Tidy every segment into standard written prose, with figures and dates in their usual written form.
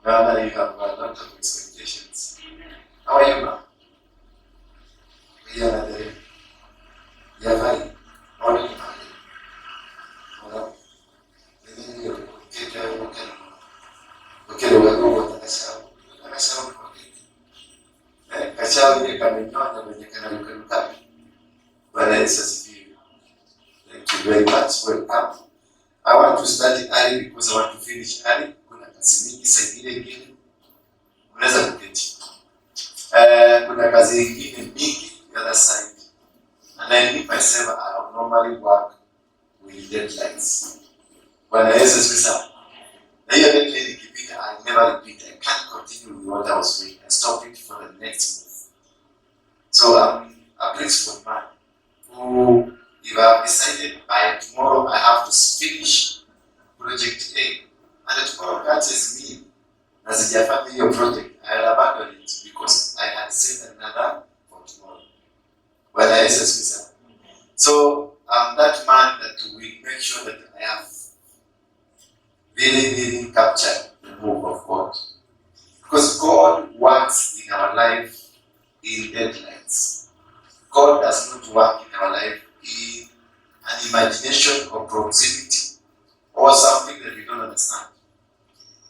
Naona you have a lot of expectations. How are you, ma'am? Yeah, there. Yeah, fine. Morning, ma'am. Ukele wewe akashau kachau ile kamenyonya kwenye kanarukaruka. Bwana Yesu asifiwe. Thank you very much. Welcome. I want to start early because I want to finish early. Kuna kazi mingi saa ingine ingine unaweza kuketi. Kuna kazi ingine mingi the other side. And I need myself, I normally work with deadlines. Bwana Yesu asifiwe sana. Na hiyo deadline ikipita, I never repeat. I can't continue with what I was doing. I stop it for the next move. So I'm a principled man who, if I've decided by tomorrow I have to finish project A, and tomorrow catches me na sijafanya hiyo project, I'll abandon it because I had set another for tomorrow. Bwana Yesu asifiwe sana. So I'm that man that will make sure that I have really, really captured the move of God. Because God works in our life in deadlines. God does not work in our life in an imagination or proximity or something that we don't understand.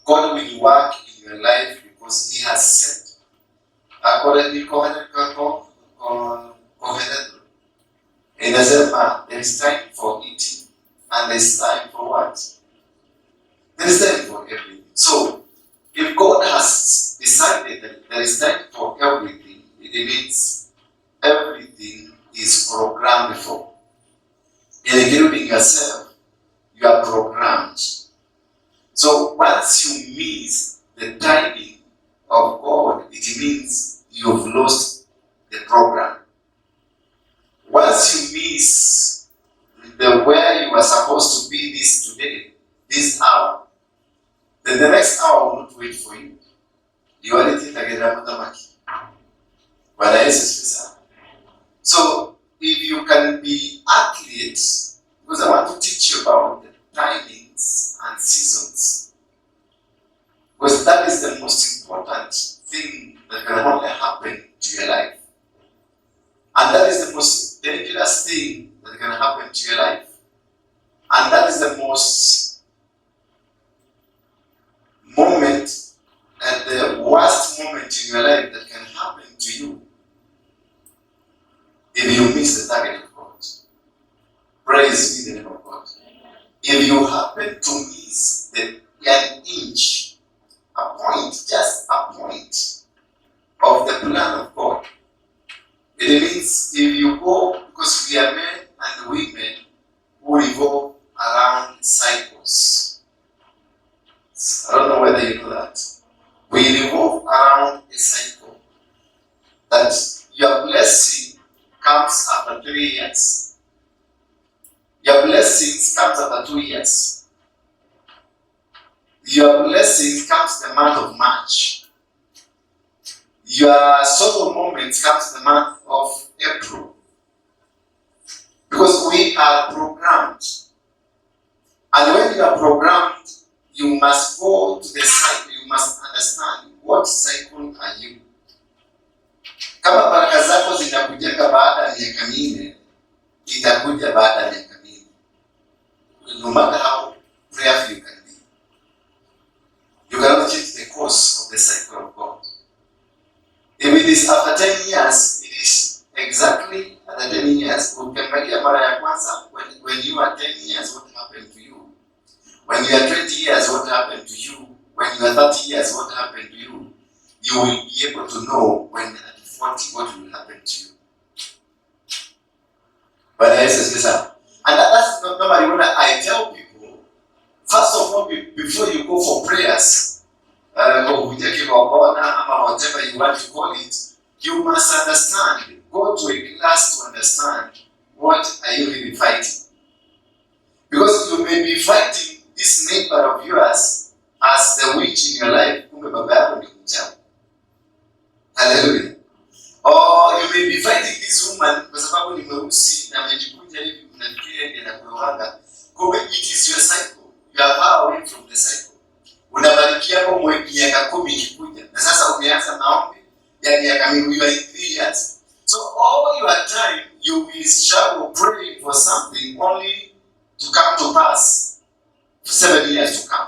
God will work in your life because He has said. According to inasema there is time for eating and there is time for what? There is time for everything. So if God has decided that there is time for everything, it means everything is programmed for. Including yourself, you are programmed. So once you miss the timing of God, it means you've lost the program. Once you miss the where you are supposed to be this today, this hour, then the next hour will not wait for you. You are tamaki. Bwana Yesu asifiwe sana. So if you can be athletes, because I want to teach you about the timings and seasons. Because that is the most important thing that can only happen to your life. And that is the most dangerous thing that can happen to your life. And that is the most moment and the worst moment in your life that can happen to you if you miss the target of God. Praise be the name of God. If you happen to miss the an inch, a point, just a point of the plan of God, it means if you go, because we are men and women who revolve around cycles. I don't know whether you know that. We revolve around a cycle. That your blessing comes after 3 years. Your blessings comes after 2 years. Your blessing comes in the month of March. Your sorrow moment comes in the month of April. Because we are programmed. And when you are programmed, you must go to the cycle. You must understand what cycle are you. Kama baraka zako zinakujaga baada ya miaka minne, itakuja baada ya miaka minne. No matter how prayerful you can be. You cannot change the course of the cycle of God. If it is after 10 years, it is exactly after 10 years. Ukiangalia mara ya kwanza, when you are 10 years, what happened to you? When you are 20 years, what happened to you? When you are 30 years, what happened to you? You will be able to know when at 40 what will happen to you. Bwana Yesu asifiwe sana. And that's not normally when I tell people, first of all, before you go for prayers, kuvunja kigongona ama whatever you want to call it, you must understand, go to a class to understand what are you really fighting. Because you may be fighting this neighbor of yours as the witch in your life, kumbe baba yako ni mchawi. Hallelujah. Or you may be fighting this woman kwa sababu ni mweusi na amejikunja hivi, mnafikiria ndiye anakuroga. Kumbe it is your cycle. You are far away from the cycle. Unabarikia hapo miaka Miaka 10 ikikuja. Na sasa umeanza maombi ya miaka miwili, you are in 3 years. So all your time you will struggle praying for something only to come to pass for 7 years to come.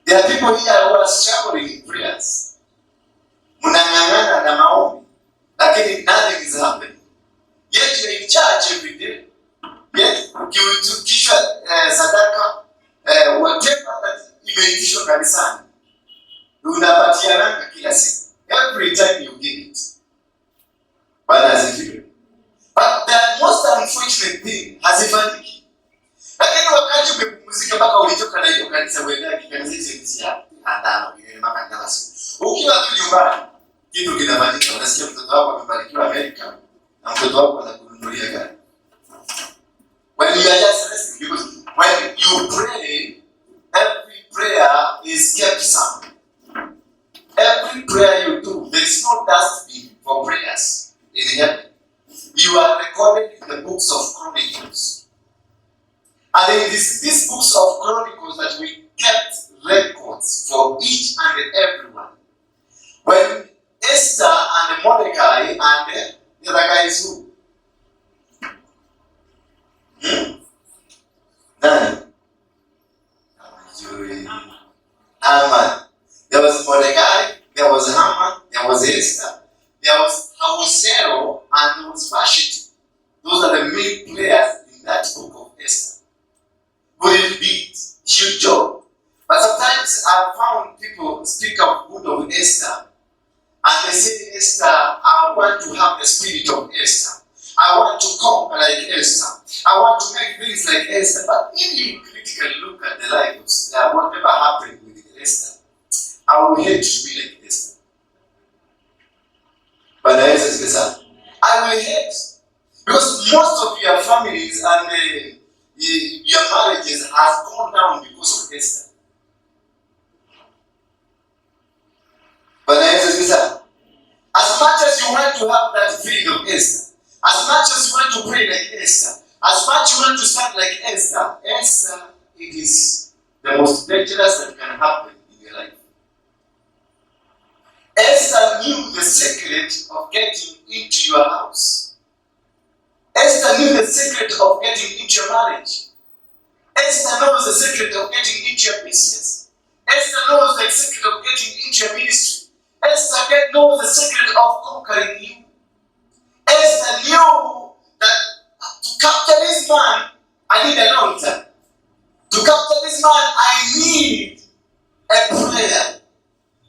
There are people here who are struggling in prayers. Mnang'ang'ana na maombi, lakini nothing is happening. Yet you are in church every day. Yet ukiitishwa sadaka, whatever that imeitishwa kanisani, unapatiananga kila siku. Every time you give it. Bwana asifiwe. But the most unfortunate thing, hazifanyiki. Lakini wakati umepumzika mpaka ulitoka na hiyo kanisa uendea kanisa hizo ya andano ile mpaka ndala siku. Ukiwa tu nyumbani, kitu kinafanyika, unasikia mtoto wako amebarikiwa Amerika na mtoto wako anakununulia gari. When you are just resting, because when you pray, every prayer is kept somewhere. Every prayer you do, there is no dustbin for prayers in heaven. You are recorded in the books of Chronicles. And it is these books of Chronicles that we kept records for each and everyone. When Esther and Mordecai and the other guy is who? Hmm? Nani? Haman. There was Mordecai, there was Haman, there was Esther, there was Ahasuerus, and there was Vashti. Those are the main players in that book of Esther. Who did beat huge job. But sometimes I found people speak of good of Esther, and they say, "Esther, I want to have the spirit of Esther. I want to conquer like Esther. I want to make things like Esther." But if you critically look at the life of whatever happened with Esther, I will hate to be like Esther. Bwana Yesu asifiwe sana. I will hate. Because most of your families and your marriages has gone down because of Esther. Bwana Yesu asifiwe sana. As much as you want to have that feeling of Esther, as much as you want to pray like Esther, as much you want to stand like Esther, Esther, it is the most dangerous that can happen in your life. Esther knew the secret of getting into your house. Esther knew the secret of getting into your marriage. Esther knows the secret of getting into your business. Esther knows the secret of getting into your ministry. Esther knows the secret of conquering you. Esther knew that to capture this man, I need an altar. To capture this man, I need a prayer.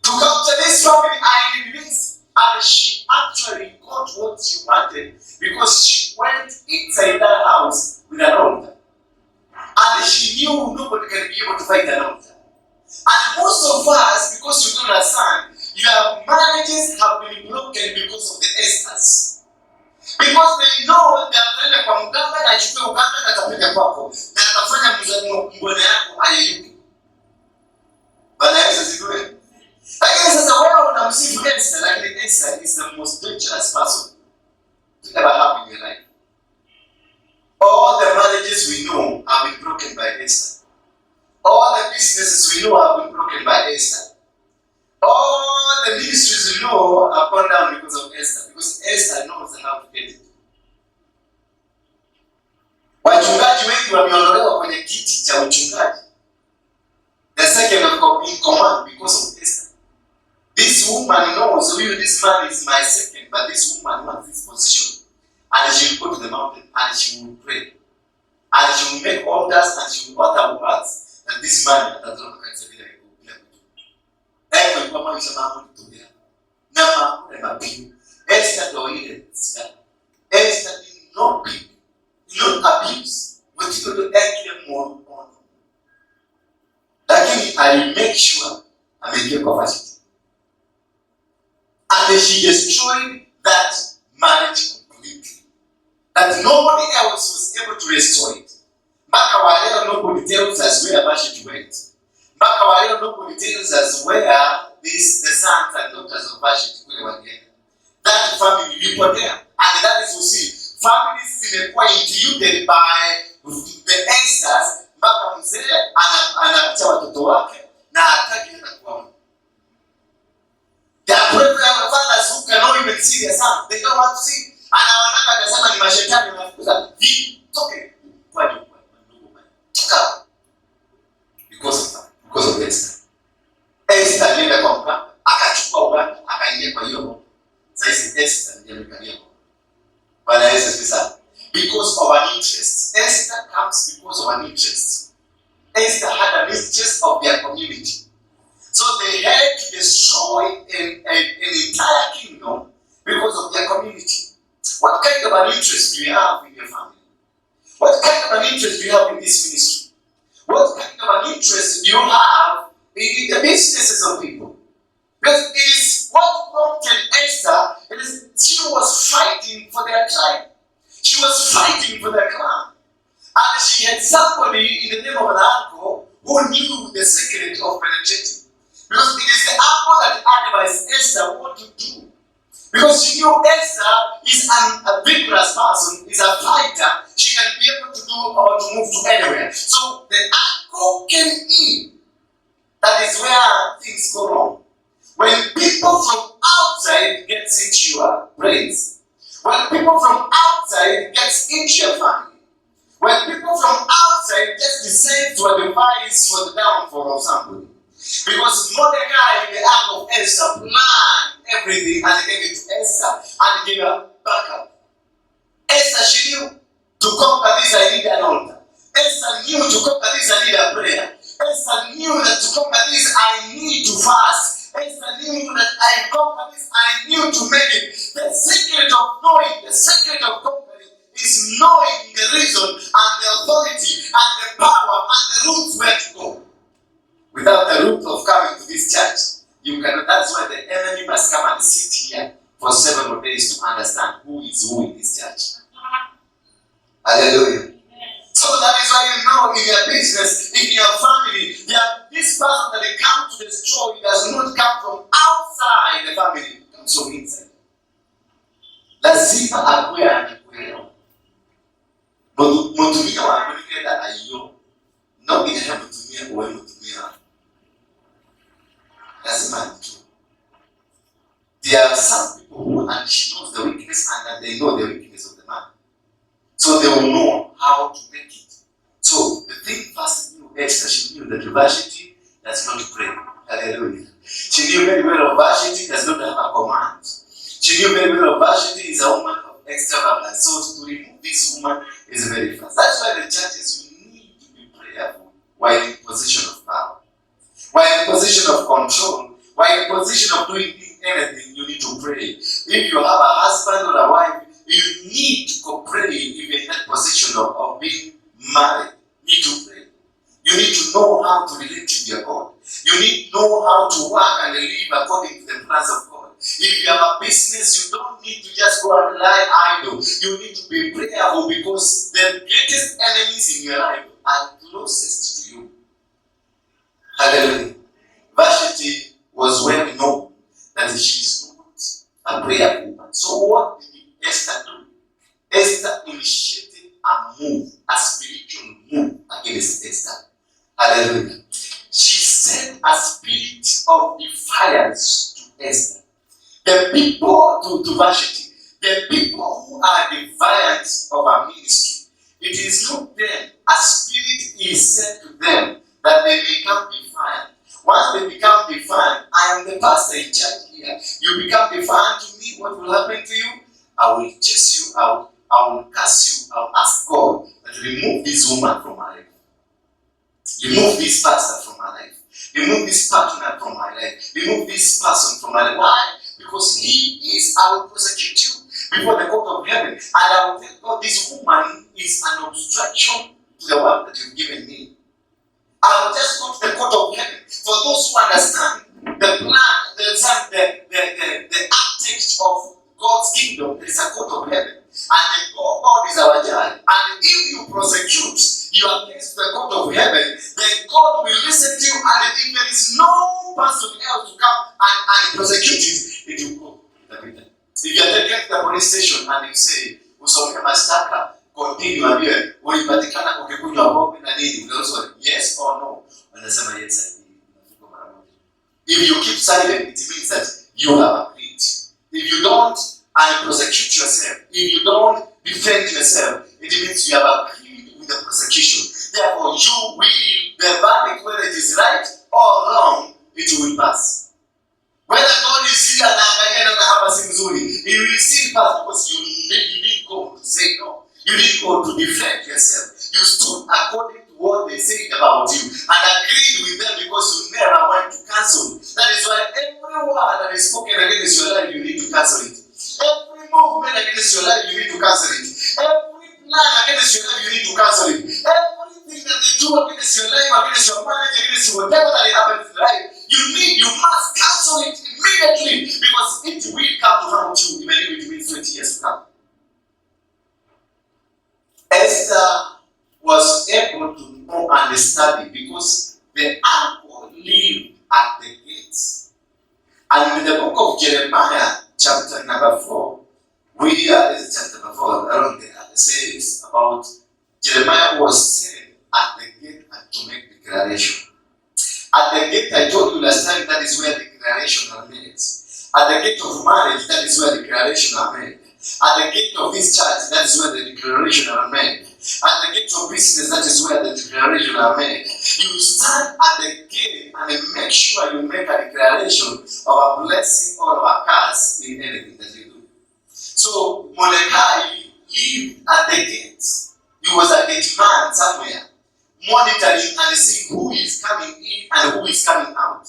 To capture this family, I need this. And she actually got what she wanted because she went inside that house with an altar. And she knew nobody can be able to fight an altar. And most of us, because you don't understand, your marriages have been broken because of the Esthers. Because they know they ataenda kwa mganga na achukue uganga na atapita kwako na atafanya mbwana yako ayeyuke. Bwana Yesu asifiwe. Lakini sasa wewe unamsifu Esther, lakini Esther is the most dangerous person to ever have in your life. All the marriages we know have been broken by Esther. All the businesses we know have been broken by Esther. All the ministries we know have gone down because of Esther. Because Esther knows how to get it. Wachungaji wengi wameondolewa kwenye kiti cha uchungaji, the second of in command, because of Esther. This woman knows who this man is, my second, but this woman wants this position. And she will go to the mountain and she will pray. And she will make altars and she will utter words that this man atatoka kanisa bila kujua. Eko ilikuwa maisha mambo nitulia. Na mambo ya mapiu. Esther ndo ile sika. Esther did not pick, did not abuse. Wetito to ekile muono. Lakini ali make sure ameingia kwa Vashti. And she destroyed that marriage completely. That nobody else was able to restore it. Mpaka wa leo nobody tells us where Vashti went. Mpaka wa leo nobody tells us where the sons and daughters of Vashti kule walienda. That family ilipotea. And that is, you see, families zimekuwa included by the ancestors mpaka mzee anaacha watoto wake na hataki hata kuwaona. see their son. They don't want to see. Anawanaka anasema ni mashetani wanafukuza. Vitoke kwa ndugu. Toka. Because of that. Because of Esther. Esther alienda kwa mganga, akachukua uganga, akaingia kwa hiyo roho. Sasa hizi Esther ndiye amekalia kwa. Bwana Yesu asifiwe sana. Because of an interest. Esther comes because of an interest. Esther had an interest of their community. So they had to destroy an entire kingdom because of their community. What kind of an interest do you have in your family? What kind of an interest do you have in this ministry? What kind of an interest do you have in the businesses of people? Because it is what prompted Esther, it is she was fighting for their tribe. She was fighting for their clan. And she had somebody in the name of an uncle who knew the secret of penetrating. Because it is the uncle that advised Esther what to do. Because she knew Esther is a vigorous person, is a fighter. She can be able to do or to move to anywhere. So the uncle came in. That is where things go wrong. When people from outside gets into your brains. When people from outside gets into your family. When people from outside just decide to advise for the downfall of somebody. Because Mordecai, the uncle of Esther, planned everything and gave it to Esther and gave her backup. Esther, she knew to conquer this, I need an altar. Esther knew to conquer this, I need a prayer. Esther knew that to conquer this, I need to fast. Esther knew that I conquer this, I knew to make it. The secret of knowing, the secret of conquering is knowing the reason and the authority and the power and the routes where to go. Without the route of coming to this church, you cannot. That's why the enemy must come and sit here for several days to understand who is who in this church. Hallelujah. So that is why you know in your business, in your family, that this person that they come to destroy does not come from outside the family, it comes from inside. Lazima akuwe anakuelewa. Mutumia waku nikenda aiyo no nginya he mutumia uwe mutumia waku. Lazima ajue. There are some people who, and she knows the weakness and that they know the weakness of the man. So they will know how to make it. So the thing first knew Esther, she knew that Vashti does not pray. Hallelujah. She knew very well Vashti does not have a command. She knew very well Vashti is a woman of extravagance. So to remove this woman is very fast. That's why the churches, we need to be prayerful while in position of power. While in position of control, while in position of doing anything, you need to pray. If you have a husband or a wife, you need to pray if you're in that position of being married. You need to pray. You need to know how to relate to your God. You need to know how to work and live according to the plans of God. If you have a business, you don't need to just go and lie idle. You need to be prayerful because the greatest enemies in your life are closest to you. Hallelujah. Vashti was well known that she is not a prayer woman. So what did Esther do? Esther initiated a move, a spiritual move against Esther. Hallelujah. She sent a spirit of defiance to Esther. The people to Vashti, the people who are defiant of our ministry, it is not them. A spirit is sent to them that they become defiant. Once they become defiant, I am the pastor in charge here. You become defiant to me, what will happen to you? I will chase you out. I will curse you. I will ask God that remove this woman from my life. Remove this pastor from my life. Remove this partner from my life. Remove this person from my life. Why? Because he is, I will prosecute you before the court of heaven. And I will tell God, this woman is an obstruction to the work that you've given me. I will just go to the court of heaven. For those who understand the plan, the architect of God's kingdom, there is a court of heaven. And the God is our judge. And if you prosecute your case to the court of heaven, then God will listen to you. And if there is no person else to come and prosecute it, it will go. If you are taken to the police station and you say, usomee mashtaka, continue, ambie, ulipatikana ukikunywa pombe na nini, unaulizwa yes or no, wanasema yes, I did. Unafungwa mara moja. If you keep silent, it means that you have agreed. If you don't and prosecute yourself, if you don't defend yourself, it means you have agreed with the prosecution. Therefore, you will, the verdict, whether it is right or wrong, it will pass. Whether God is here anaangalia naona hapa si mzuri, it will still pass because you didn't go to say no. You didn't go to defend yourself. You stood according to what they said about you and agreed with them because you never went to cancel. That is why every word that is spoken against your life, you need to cancel it. Every movement against your life, you need to cancel it. Every plan against your life, you need to cancel it. Everything that they do against your life, against your marriage, against whatever that happens in life, you must cancel it immediately because it will come to harm you, even if it means 20 years to come. Esther was able to know and study because the uncle lived at the gates. And in the book of Jeremiah, chapter number 4, we are chapter number 4, around there, it says about Jeremiah was sent at the gate and to make declaration. At the gate, I told you last time, that is where declaration are made. At the gate of marriage, that is where declaration are made. At the gate of this church, that is where the declaration are made. At the gate of business, that is where the declaration are made. You stand at the gate and make sure you make a declaration of a blessing or of a curse in anything that you do. So Mordecai lived at the gate. He was a gate man somewhere, monitoring and seeing who is coming in and who is coming out.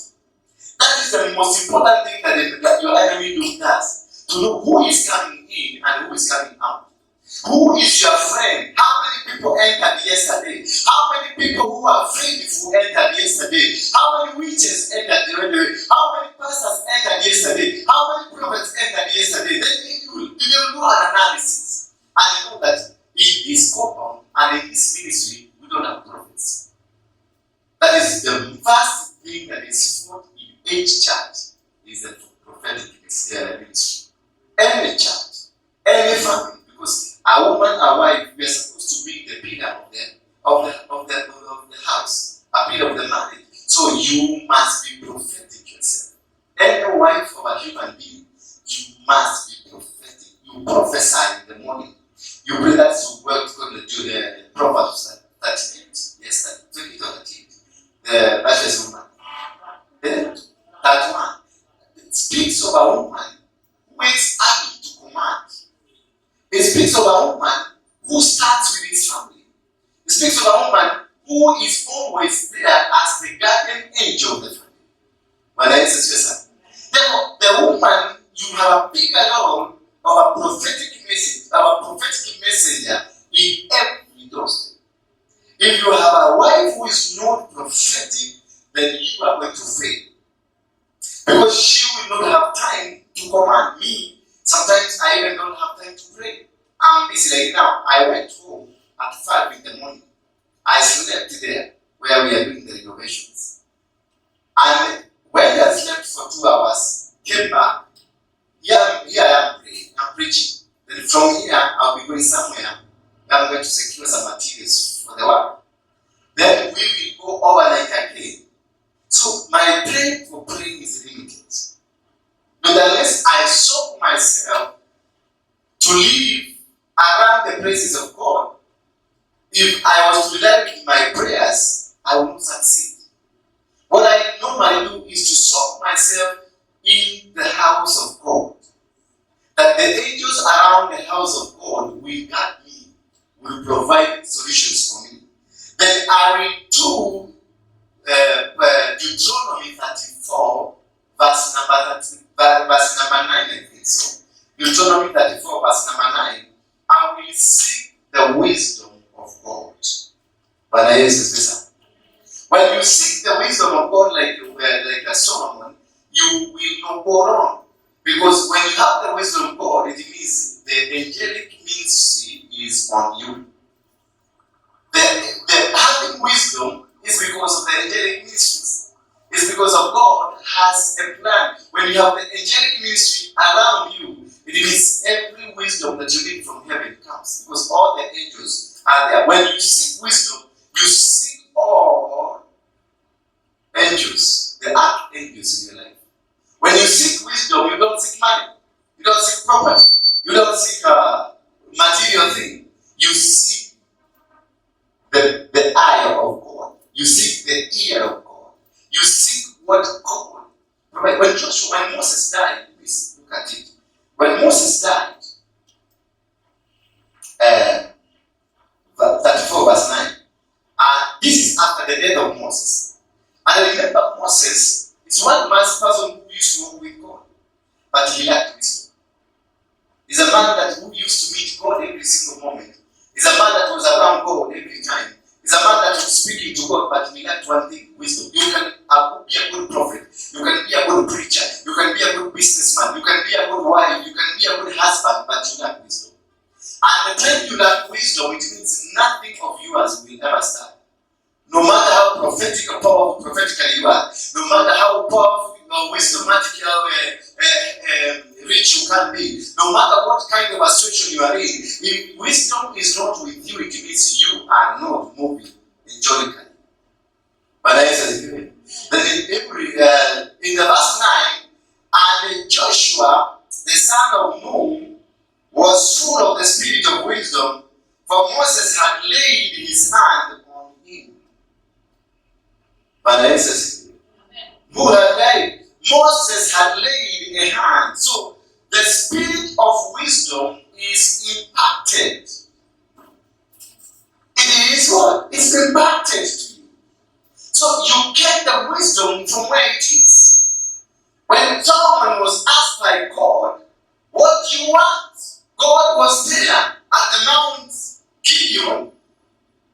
That is the most important thing that your enemy does. To know who is coming in and who is coming out. Who is your friend? How many people entered yesterday? How many people who are friends who entered yesterday? How many witches entered yesterday? How many pastors entered yesterday? How many prophets entered yesterday? Then you will do an analysis and know that in this compound and in this ministry, we don't have prophets. That is the first thing that is fought in each church is the prophetic ministry. Any church, any family, because a woman, a wife, we are supposed to be the pillar of the house, a pillar of the marriage. So you must be prophetic yourself. Any wife of a human being, you must be prophetic. You prophesy in the morning. You pray that's what God to the Proverbs 38. Yes, 28 or 38. The righteous woman. Then that one. It speaks of a woman who wakes early to command. It speaks of a woman who starts with his family. It speaks of a woman who is always there as the guardian angel of the family. Bwana Yesu asifiwe sana. Therefore, the woman, you have a bigger role of a prophetic message, of a prophetic messenger in every doorstep. If you have a wife who is not prophetic, then you are going to fail. Because she will not have time to command me. Sometimes I even don't have time to pray. I'm busy. Like now, I went home at 5 in the morning. I slept there where we are doing the renovations. And when I slept for 2 hours, came back. Here I am praying, I'm preaching. Then from here, I'll be going somewhere. I'm going to secure some materials for the work. Then we will go overnight again. So my time for praying is limited. But unless I soak myself to live around the presence of God, if I was to rely with my prayers, I will not succeed. What I normally do is to soak myself in the house of God. That the angels around the house of God will guard me, will provide solutions for me. Then I will do Deuteronomy 34, verse number 30, verse number 9, I think so. Deuteronomy 34, verse number 9. I will seek the wisdom of God. Bwana Yesu asifiwe sana. When you seek the wisdom of God like a Solomon, you will not go wrong. Because when you have the wisdom of God, it means the angelic ministry is on you. The having wisdom is because of the angelic ministries. It's because of God has a plan. When you have the angelic ministry around you, it means every wisdom that you need from heaven comes. Because all the angels are there. When you seek wisdom, you seek all angels, the archangels in your life. When you seek wisdom, you don't seek money. don't seek a material thing. You seek the eye of God. You seek the ear of God. You seek what God. When Joshua, when Moses died, please look at it. When Moses died, 34 verse 9. This is after the death of Moses. And remember, Moses is one person who used to walk with God, but he lacked wisdom. He's a man that who used to meet God every single moment. He's a man that was around God every time. He's a man that was speaking to God, but he lacked one thing, wisdom. You can be a good prophet. You can be a good preacher. You can be a good businessman. You can be a good wife. You can be a good husband, but you lack wisdom. And the time you lack wisdom, it means nothing of yours will ever start. No matter how prophetic or powerful prophetically you are, no matter how powerful or wisdomatic rich you can be, no matter what kind of a situation you are in, if wisdom is not with you, it means you are not moving angelically. But then in the verse 9, and Joshua, the son of Nun, was full of the spirit of wisdom, for Moses had laid his hand on him. Who had laid? Moses had laid a hand. So the spirit of wisdom is impacted. It is what? It's impacted to you. So you get the wisdom from where it is. When Solomon was asked by God, what do you want? God was there at the Mount Gibeon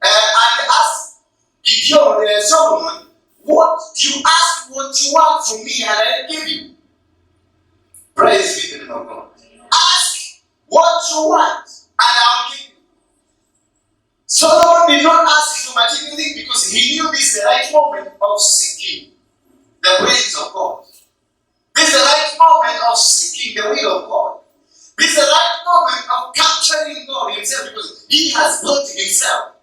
and asked Gideon, Solomon, what do you ask what you want from me and I give you? Praise be to the name of God. Ask what you want and I'll give you. Solomon did not ask for material thing because he knew this is the right moment of seeking the presence of God. This is the right moment of seeking the will of God. This is the right moment of capturing God himself because he has built himself.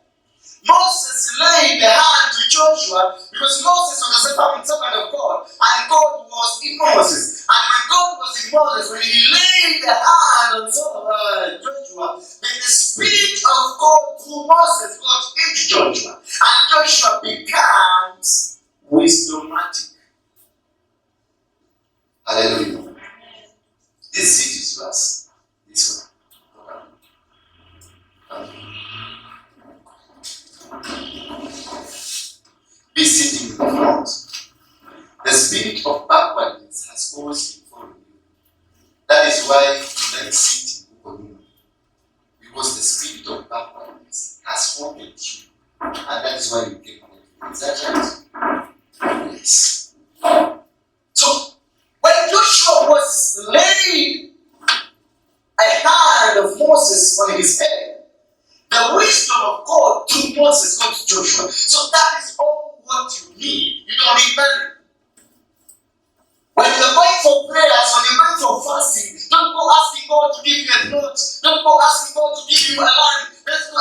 Moses laid the hand to Joshua because Moses was a servant of God and God was in Moses. And when God was in Moses, when he laid the hand on Joshua, then the Spirit of God through Moses got into Joshua. And Joshua becomes wisdomatic. Hallelujah. This seat is yours. This one. Okay. Be sitting in the front. The spirit of backwardness has always been following you. That is why you like sitting huko. Because the spirit of backwardness has haunted you. And that is why you came here. Is that right? Yes. So, when Joshua was laying a hand of Moses on his head, the wisdom of God through Moses got to Joshua. So that is all what you need. You don't need money. When you're going for prayers, when you're going for fasting, don't go asking God to give you a plot. Don't go asking God to give you a land. Don't go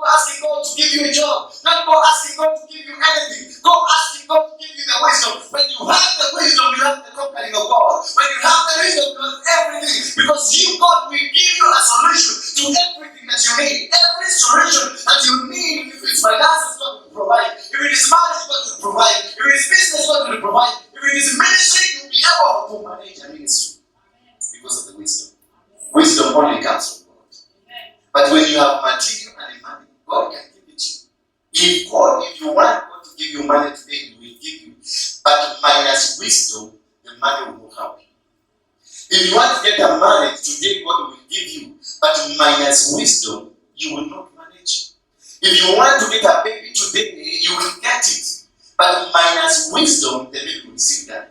asking God to give you a job. Don't go asking God to give you anything. Go asking God to give you the wisdom. When you have the wisdom, you have the conquering of God. When you have the wisdom, you have everything. Because you, God, will give you a solution to everything that you need. Every solution that you need, if it's finances, God will provide. If it is marriage, God will provide. If it is business, God will provide. If it is ministry, you'll be able to manage a ministry because of the wisdom. Wisdom only comes from God. But when you have material and money, God can give it to you. If you want God to give you money today, He will give you. But minus wisdom, the money will not help you. If you want to get a marriage today, God will give you. But minus wisdom, you will not manage. If you want to get a baby today, you will get it. But minus wisdom, the baby will still die.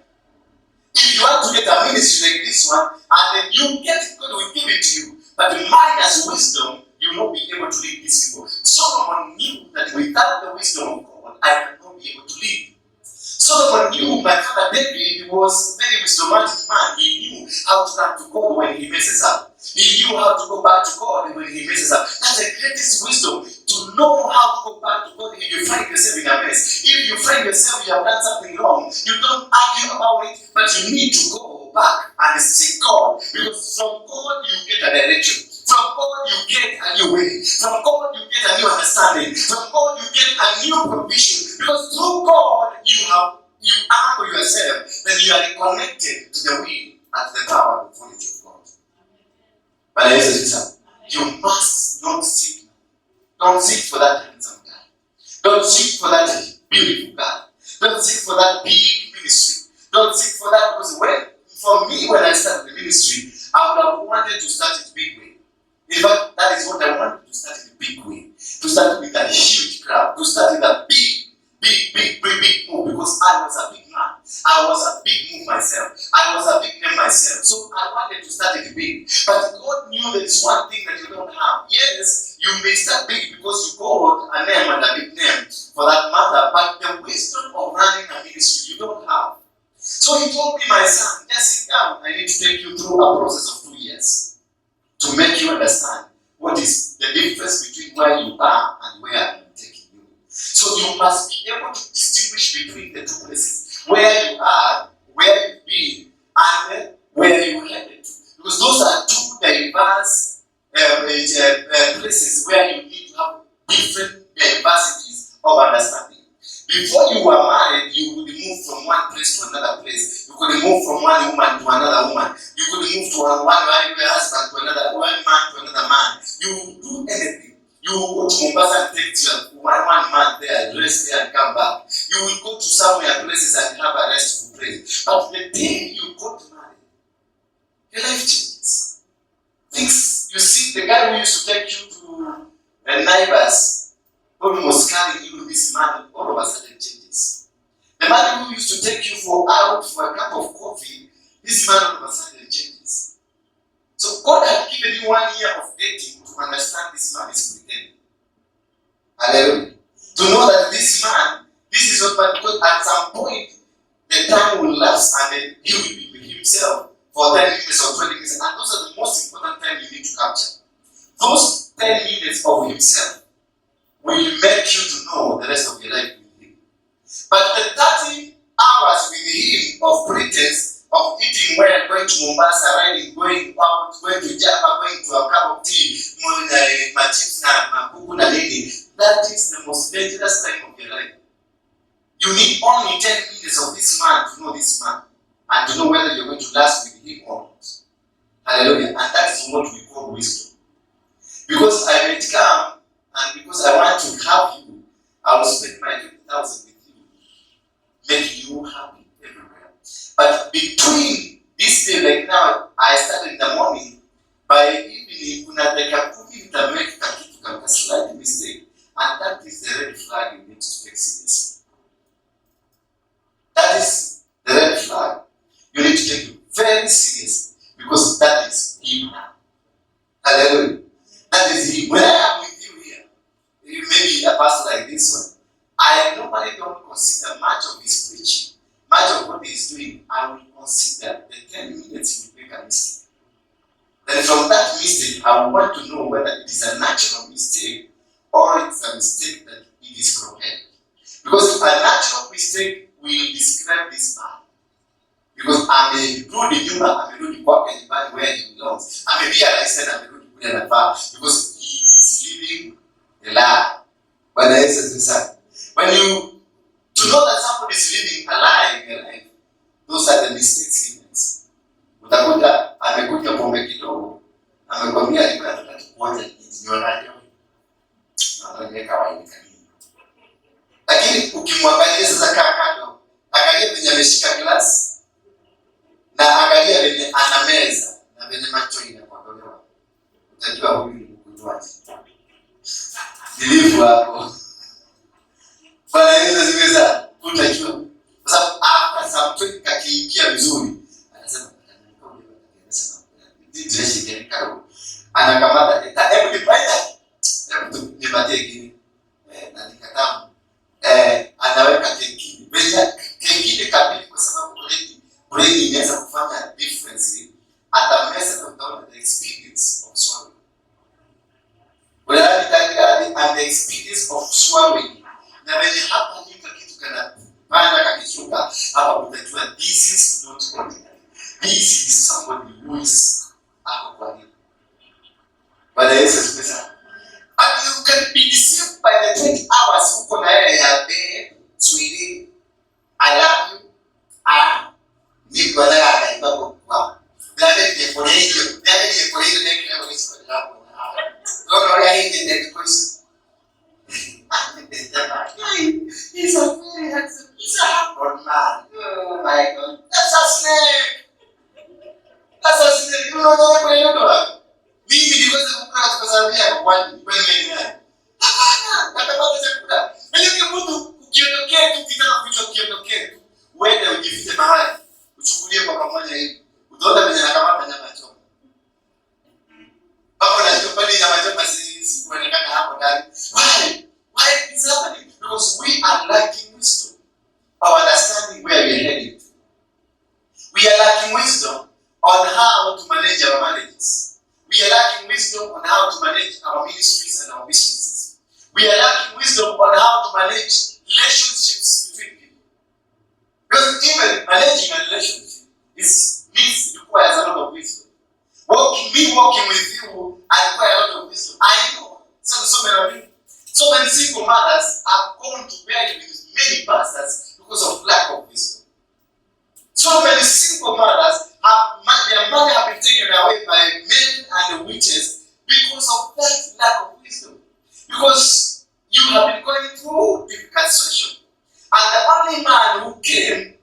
If you want to get a ministry like this one, and then you get it, God will give it to you. But minus wisdom, you will not be able to lead these people. Solomon knew that without the wisdom of God, I cannot be able to lead. Solomon knew my father David was a very wisdomatic man. He knew how to come to God when he messes up. He knew how to go back to God when he messes up. That's the greatest wisdom, to know how to go back to God if you find yourself in a mess. If you find yourself you have done something wrong, you don't argue about it, but you need to go back and seek God, because from God you get a direction. From God you get a new way. From God you get a new understanding. From God you get a new provision. Because through God you humble yourself, then you are reconnected to the will and the power and authority of God. Bwana Yesu asifiwe sana. You must not seek. Don't seek for that handsome guy. Don't seek for that beautiful guy. Don't seek for that big ministry. Don't seek for that, because for me, when I started the ministry, I would have wanted to start it big way. In fact, that is what I wanted to start in a big way. To start with a huge crowd. To start with a big, big, big, big, big move, because I was a big man. I was a big move myself. I was a big name myself. So I wanted to start it big. But God knew there is one thing that you don't have. Yes, you may start big because you got a name and a big name for that matter, but the wisdom of running a ministry you don't have. So he told me, "My son, just sit down. I need to take you through a process of 2 years to make you understand what is the difference between where you are and where I am taking you." So you must be able to distinguish between the two places, where you are, where you've been, and where you headed to. Because those are two diverse places where you need to have different diversities of understanding. Before you were married, you would move from one place to another place. You could move from one woman to another woman. You could move to one husband to another, one man to another man. You would do anything. You will go to Mombasa and take your one month there, rest there and come back. You will go to somewhere places and have a restful place. But the day you got married, your life changes. Things, you see, the guy who used to take you to the neighbors, almost carrying you this money, all of a sudden changes. The man who used to take you for out for a cup of coffee, this man all of a sudden changes. So God had given you 1 year of dating to understand this man is pretending. Hallelujah. To know that this man, this is not man, because at some point, the time will lapse and then he will be with himself for 10 minutes or 20 minutes. And those are the most important time you need to capture. Those 10 minutes of himself will make you to know the rest of your life with him. But the 30 hours with him of pretense, of eating well, going to Mombasa, riding, going out, going to Java, going to a cup of tea, machips na makuku na nini, that is the most dangerous time of your life. You need only 10 minutes of this man to know this man and to know whether you're going to last with him or not. Hallelujah. And that is what we call wisdom. Because I may come and because I want to have you, I will spend my 20,000 with you, making you happy everywhere. But between this day, like now, I started in the morning, by evening, kuna dakika 10 nitamake kakitu kama slight mistake. And that is the red flag you need to take seriously. That is the red flag. You need to take it very seriously because that is him now. Hallelujah. That is him. When I am with you here, you may be a pastor like this one. I normally don't consider much of his preaching, much of what he is doing. I will consider the 10 minutes he will make a mistake. Then from that mistake, I want to know whether it is a natural mistake or it's a mistake that it is correct. Because a natural mistake will describe this man. Because amerudi nyuma, amerudi kwake nyumbani where he belongs. Amerealize tena amerudi kule anafaa because he is living a lie. Bwana Yesu asifiwe sana. When you to know that somebody is living a lie in their life, those are the mistakes he makes. Utakuta amekunywa pombe kidogo, amekwambia alikuwa anataka tu kuonja jinsi naona kawaida kanini. Lakini ukimwangalia sasa, kaa kando, angalia venye ameshika glass na angalia venye anameza na venye macho inakuondolewa, utajua huyu ni mkunywaji. Nilivu hapo. Bwana Yesu asifiwe sana. Utajua kwa sababu after some time kakiingia vizuri, anasema anakamata, "Hebu nipatie, hebu nipatie kingine," na nikatamu, anaweka kengine venye kengine kamili, kwa sababu already brain inaweza kufanya difference. Atameza na utaona the experience of swallowing. And the experience of swallowing na venye hapa nika kitu kana panda kakishuka hapa, utajua this is not ordinary. This Oh my God, that's a snake. That's a snake. Unaona kwenye ndoto wapi? Mimi niweze kukula kwa sababu yako, kwani kwani wewe ni nani? Hapana, natapata chakula. Yaani mtu ukiondokea tu, ukitaka kuficha ukiondokea tu, uende ujifiche mahali, uchukulie kwa pamoja hivi. Utaona venye nakamata nyama choma. Hapo najua pale nyama choma si kuonekana hapo ndani. Why? Why is happening? Because we are lacking wisdom of understanding where we are heading. We are lacking wisdom on how to manage our marriages. We are lacking wisdom on how to manage our ministries and our businesses. We are lacking wisdom on how to manage relationships between people. Because even managing a relationship is needs requires a lot of wisdom. Me working with you, I require a lot of wisdom. I know. So many single mothers have gone to bed with many pastors because of lack of wisdom. So many single mothers have their money have been taken away by men and witches because of that lack of wisdom. Because you have been going through difficult situation. And the only man who came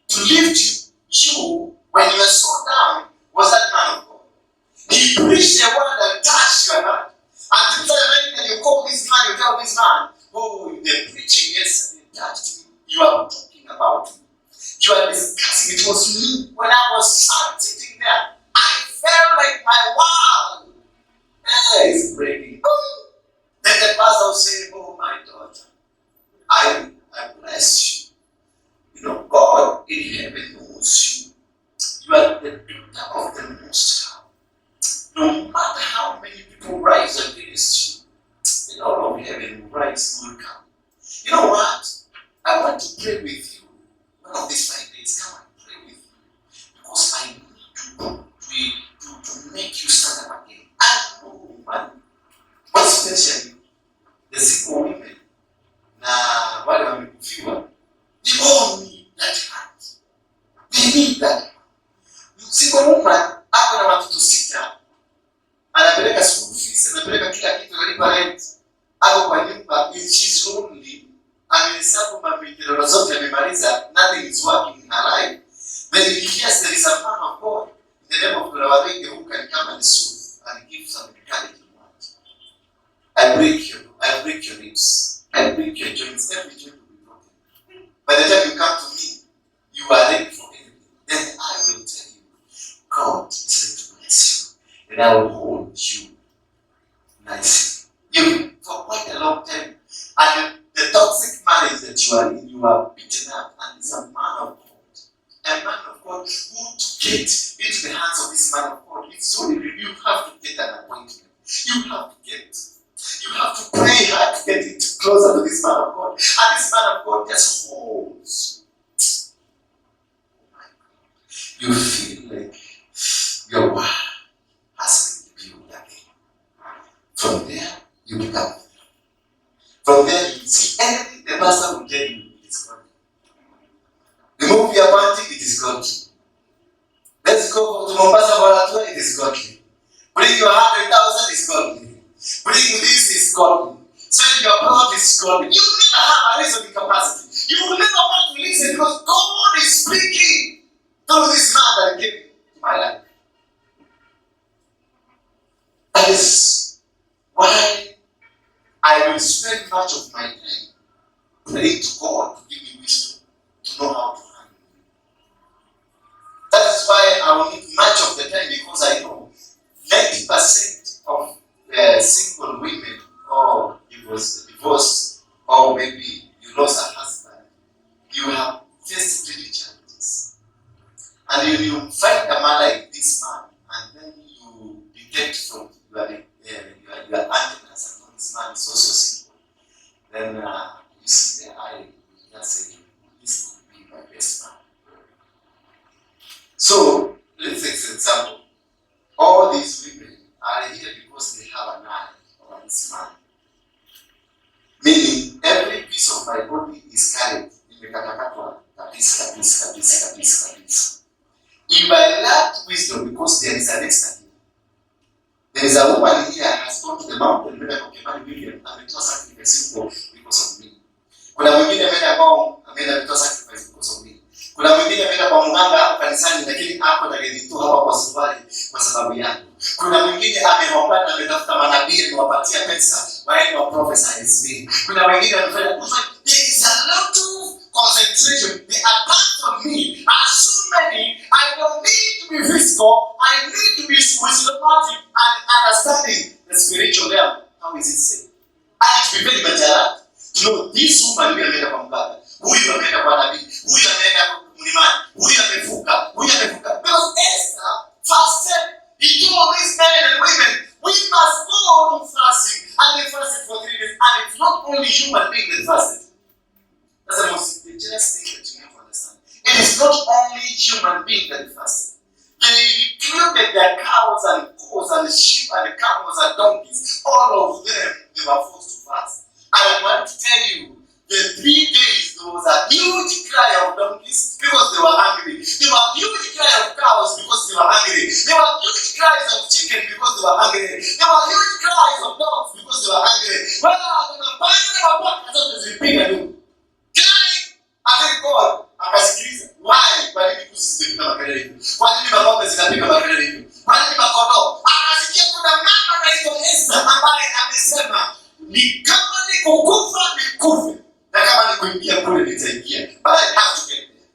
to lift you when you were so down was that man of God. He preached a word that touched your heart. Until such a time that you call this man, you tell this man, "Oh, the preaching yesterday touched me. You are talking about me. You are discussing. It was me when I was sitting there. I felt like my world is breaking." Boom. Then the pastor will say, "Oh, my daughter, I bless you. You know, God in heaven knows you. You are the daughter of the Most High. No matter how many people rise against you, the Lord of heaven will rise, will come. You know what? I want to pray with you one of these 5 days. Come and pray with you. Because I need to make you stand up again." I know, man. Especially the single women na wale wamekufiwa, they all need that heart. They need that. Single woman ako na watoto sita, anapeleka school fees, anapeleka kila kitu, analipa rent, ako kwa nyumba, she's lonely, amehesabu mamiterero zote amemaliza, nothing is working in her life. Then he hears there is a man of God in the name of Kurawarenge who can come and soothe and give some encouraging words. I break your ribs, I break your joints, every joint will be broken. By the time you come to me, you are ready for anything. Then I will tell you, God is going to bless you, and I will hold you nicely. You for quite a long time, and the toxic marriage that you are in, you are beaten up, and it's a man of God. A man of God who to get into the hands of this man of God, it's only you have to get an appointment. You have to pray hard to get into closer to this man of God. And this man of God just holds. Oh my God. You feel like your world has been rebuilt again. From there, you become. From there, you see anything the pastor will tell you, it is godly. Remove your panty, it is godly. Let's go to Mombasa for a tour, it is godly. Bring your 100,000 is godly. Bring this is godly. Send your plot is godly. You will never have a reasoning capacity. You will never want to listen because God is speaking through this man that came to my life. That is why I will spend much of my time praying to God to give me wisdom to know how to handle it. That is why I will need much of the time, because I know 90% of single women or divorced, or maybe you lost a husband, you have faced really challenges. And you find a man like this man, and then you detect from your antennas and this man is also single. Then you see the eye, you just say, "This could be my best man." So let's take an example. All these women are here because they have an eye on this man. Meaning every piece of my body is carried. Imekatakatwa kabisa kabisa kabisa kabisa kabisa. If I lack wisdom, because there is an Esther here. There is a woman here has gone to the mountain, ameenda kwa Kimani William, ametoa sacrifice huko because of me. Kuna mwingine ameenda kwao, ameenda ametoa sacrifice because of me. Kuna mwingine ameenda lakini ako na tu hapa kwa suruali kwa sababu yangu. Kuna mwingine ameombana, ametafuta manabii, amewapatia pesa waende wa prophesy me. Kuna wengine wamefanya. There is a lot of concentration. The attacks on me are so many. I don't need to be physical. I need to be wisdomatic and understanding the spiritual realm. How is it said? I have to be very much alert to know this woman, huyu ameenda kwa mganga, huyu ameenda kwa nabii, huyu ameenda mlimani, huyu amevuka, huyu amevuka. Because Esther fasted. He told these men and women, "We must go to fasting." And they fasted for 3 days. And it's not only human beings that fasted. That's the most dangerous thing that you have to understand. It is not only human beings that fasted. They included their cows and goats and sheep and camels and donkeys. All of them, they were forced to fast. I want to tell you, the 3 days there was a huge cry of donkeys because they were hungry. There were huge cry of cows because they were hungry. There were huge cries of chicken because they were hungry. There were huge cries of dogs because they were hungry. Well, mapanya na mapaka zote zilipiga tu. Crying. I think God akasikiliza. Why? Kwa nini mbuzi zinapiga makelele hivyo? Kwa nini mang'ombe zinapiga makelele hivyo? Kwa nini makondoo? Akasikia kuna mama anaitwa Esther ambaye amesema ni kama ni kukufa nikufe, na kama ni kuingia kule nitaingia, but I have to get there.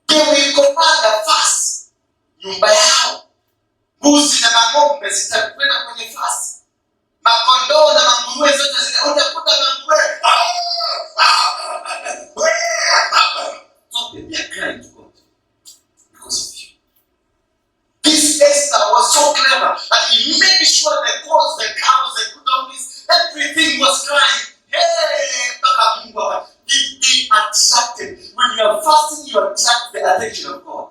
They will command a fast. Nyumba yao mbuzi na mang'ombe zitakwenda kwenye fast, makondoo na manguruwe zote utakuta manguruwe zote, they are crying to God because of you. This Esther was so clever that he made sure the goats, the cows, the donkeys, everything was crying. Hey, mpaka Mungu he attracted. When you are fasting, you attract the attention of God.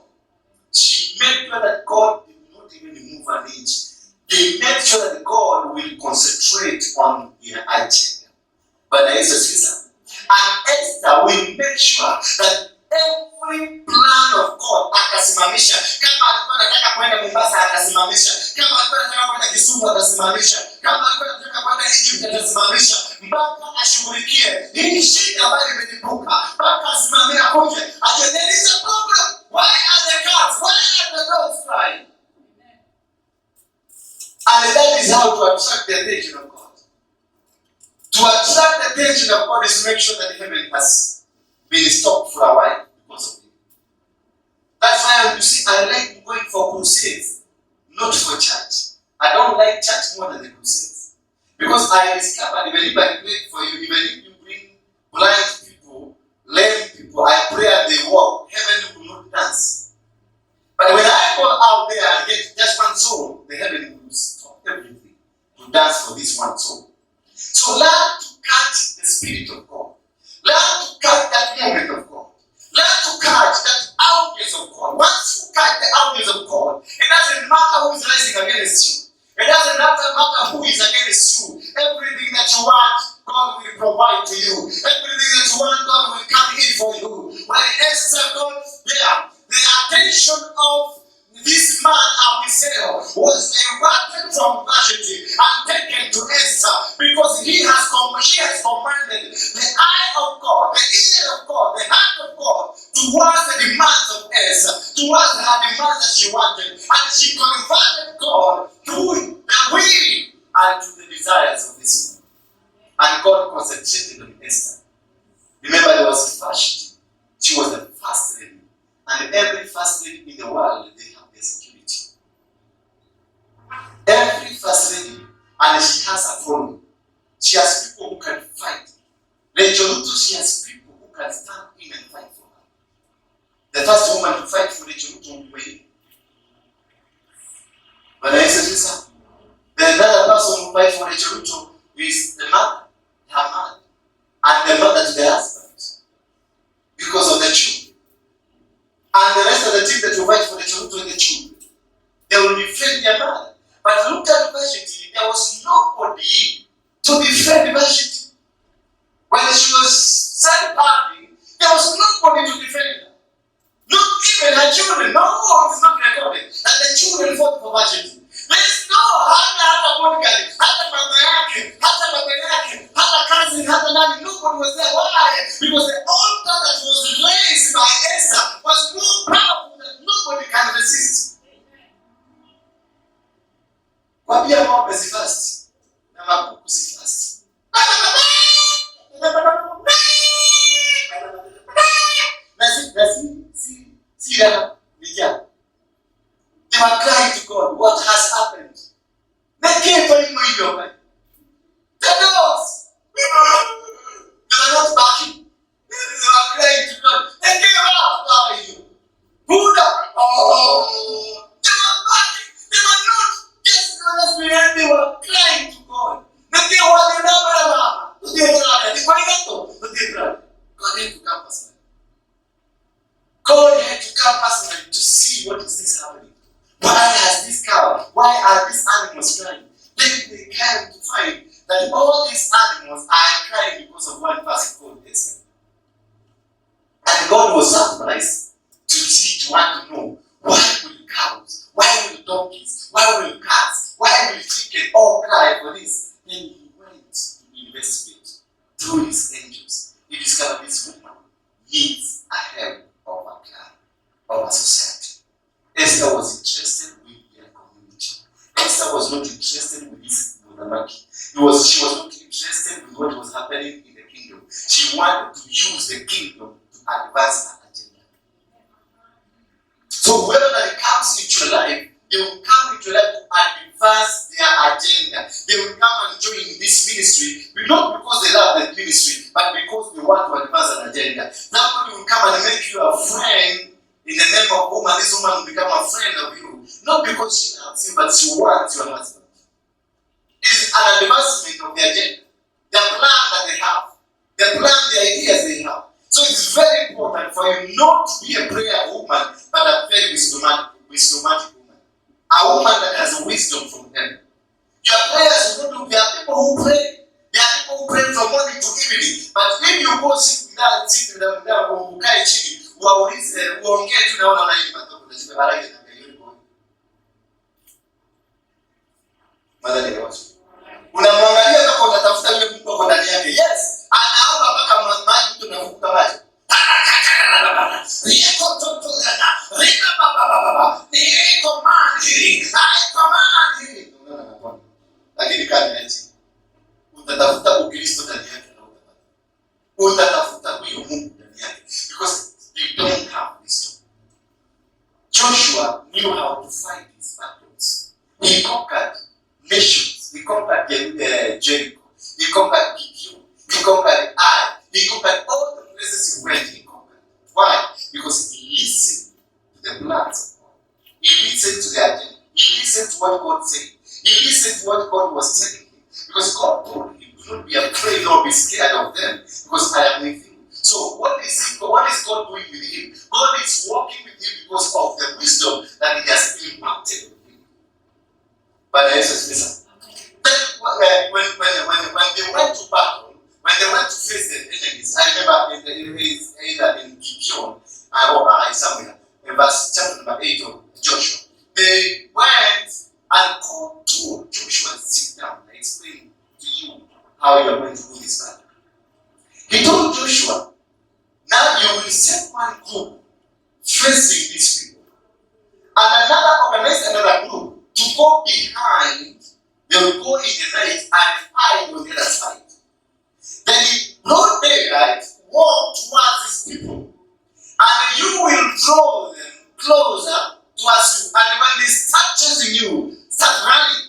She made sure that God did not even move an inch. They made sure that God will concentrate on their agenda. Bwana Yesu asifiwe sana. And Esther will make sure that every plan of God akasimamisha. Kama alikuwa anataka kwenda Mombasa akasimamisha, kama alikuwa anataka kwenda Kisumu akasimamisha, kama alikuwa anataka kwenda Egypt akasimamisha, mpaka ashughulikie hii shida ambayo imelipuka, mpaka asimamie akuje aje, there is a problem. Why are the cats? Why are the dogs crying? And that is how to attract the attention of God. To attract the attention of God is to make sure that heaven has been stopped for a while because of you. That's why you see, I like going for crusades, not for church. I don't like church more than the crusades. Because I discovered even if I pray for you, even if you bring blind people, lame people, I pray and they walk, heaven will not dance. But when I go out there and get just one soul, the heaven will stop everything to dance for this one soul. So learn to catch the Spirit of God. Learn to catch that moment of God. Learn to catch that audience of God. Once you catch the audience of God, it doesn't matter who is rising against you. It doesn't matter who is against you. Everything that you want, God will provide to you. Everything that you want, God will come in for you. When Esther got there, the attention of this man Ahasuerus was diverted from Vashti and taken to Esther because she has commanded the eye of God, the ear of God, the heart of God towards the demands of Esther, towards her demands that she wanted, and she converted God to the will and to the desires of this woman. And God concentrated on Esther. Remember, there was Vashti. She was the first lady. And every first lady in the world, they have their security. Every first lady, and she has a following. She has people who can fight. Rachel Ruto, she has people who can stand in and fight for her. The first woman to fight for Rachel Ruto was Bwana Yesu asifiwe sana. The another person who fight for Rachel Ruto is the mother, her mother, and the mother to the husband, because of the children. And the rest of the team that will fight for Rachel Ruto and the children, they will defend their mother. But look at Vashti, there was nobody to defend Vashti. When she was sent packing, there was nobody to defend her. Not even her children. No, it's not recorded that the children fought for Vashti. There is no hana hata bodyguard, hata mama yake, hata baba yake, hata cousin, hata nani. Nobody was there. Why? Because the altar that was raised by Esther was more powerful. Wambia ng'ombe si fast na makuku si fast. Na si raha ni njaa. They were crying to God, what has happened? The dogs, they were not barking. They were crying to God. They gave up now. Buddha, oh, they were barking. They were not just honest, they were crying to God. God had to come personally. God had to come personally to see what is this happening. Why has this cow? Why are these animals crying? Then they came to find that all these animals are crying because of one person called Esther. And God was surprised to see, to want to know, why will cows, why will donkeys, why will cats, why will chicken all cry for this? Then he went to investigate through his angels. He discovered this woman needs a help of a clan, of a society. Esther was interested with their community. Esther was not interested with this monarchy. She was not interested with what was happening in the kingdom. She wanted to use the kingdom to advance her agenda. So whoever that comes into your life, they will come into your life to advance their agenda. They will come and join this ministry, but not because they love the ministry, but because they want to advance an agenda. Somebody will come and make you a friend in the name of woman. This woman will become a friend of you, not because she loves you, but she wants your husband. It is an advancement of the agenda, the plan that they have, the plan, the ideas they have. So it's very important for you not to be a prayer woman, but a very wisdomatic woman. A woman that has wisdom from heaven. Your prayers will not do. There are people who pray. There are people who pray from morning to evening. But if you go sit with them, sit with them, ukae chini, uwaulize, uongee tu na wanaona hii matoko na shida baraka na hiyo ni kwa. Mother ni wote. Unamwangalia kama unatafuta yule Mungu ako ndani yake. Yes, anaomba mpaka maji mtu anavuta maji. Lakini kama eti utatafuta Ukristo ndani yake na utapata. Utatafuta huyo Mungu ndani yake because they don't have wisdom. Joshua knew how to fight his battles. He conquered nations. He conquered Jericho. He conquered Gibeon. He conquered Ai. He conquered all the places he went. He conquered. Why? Because he listened to the plans of God. He listened to the agenda. He listened to what God said. He listened to what God was telling him. Because God told him, do not be afraid nor be scared of them, because I am with you. So what is God doing with him? God is working with him because of the wisdom that he has impacted on him. But then when they went to battle, when they went to face the enemies, I remember either in Gibeon or I somewhere, in verse chapter number 8 of Joshua, they went and called to Joshua, sit down and explain to you how you are going to do this battle. He told Joshua, now you will set one group facing these people, and another organize another group to go behind. They will go in the night and hide on the other side. Then in broad daylight, walk towards these people, and you will draw them closer towards you. And when they start chasing you, start running.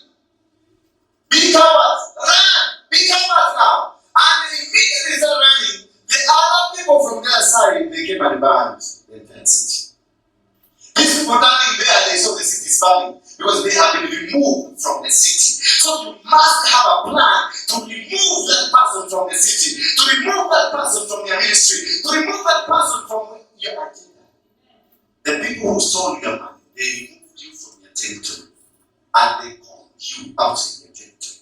Be cowards, run! Be cowards now. And immediately start running. The other people from the other side, they came and burned the entire city. These people standing there, they saw the city is burning because they have been removed from the city. So you must have a plan to remove that person from the city, to remove that person from your ministry, to remove that person from your agenda. The people who stole your money, they removed you from your territory and they called you outside your territory.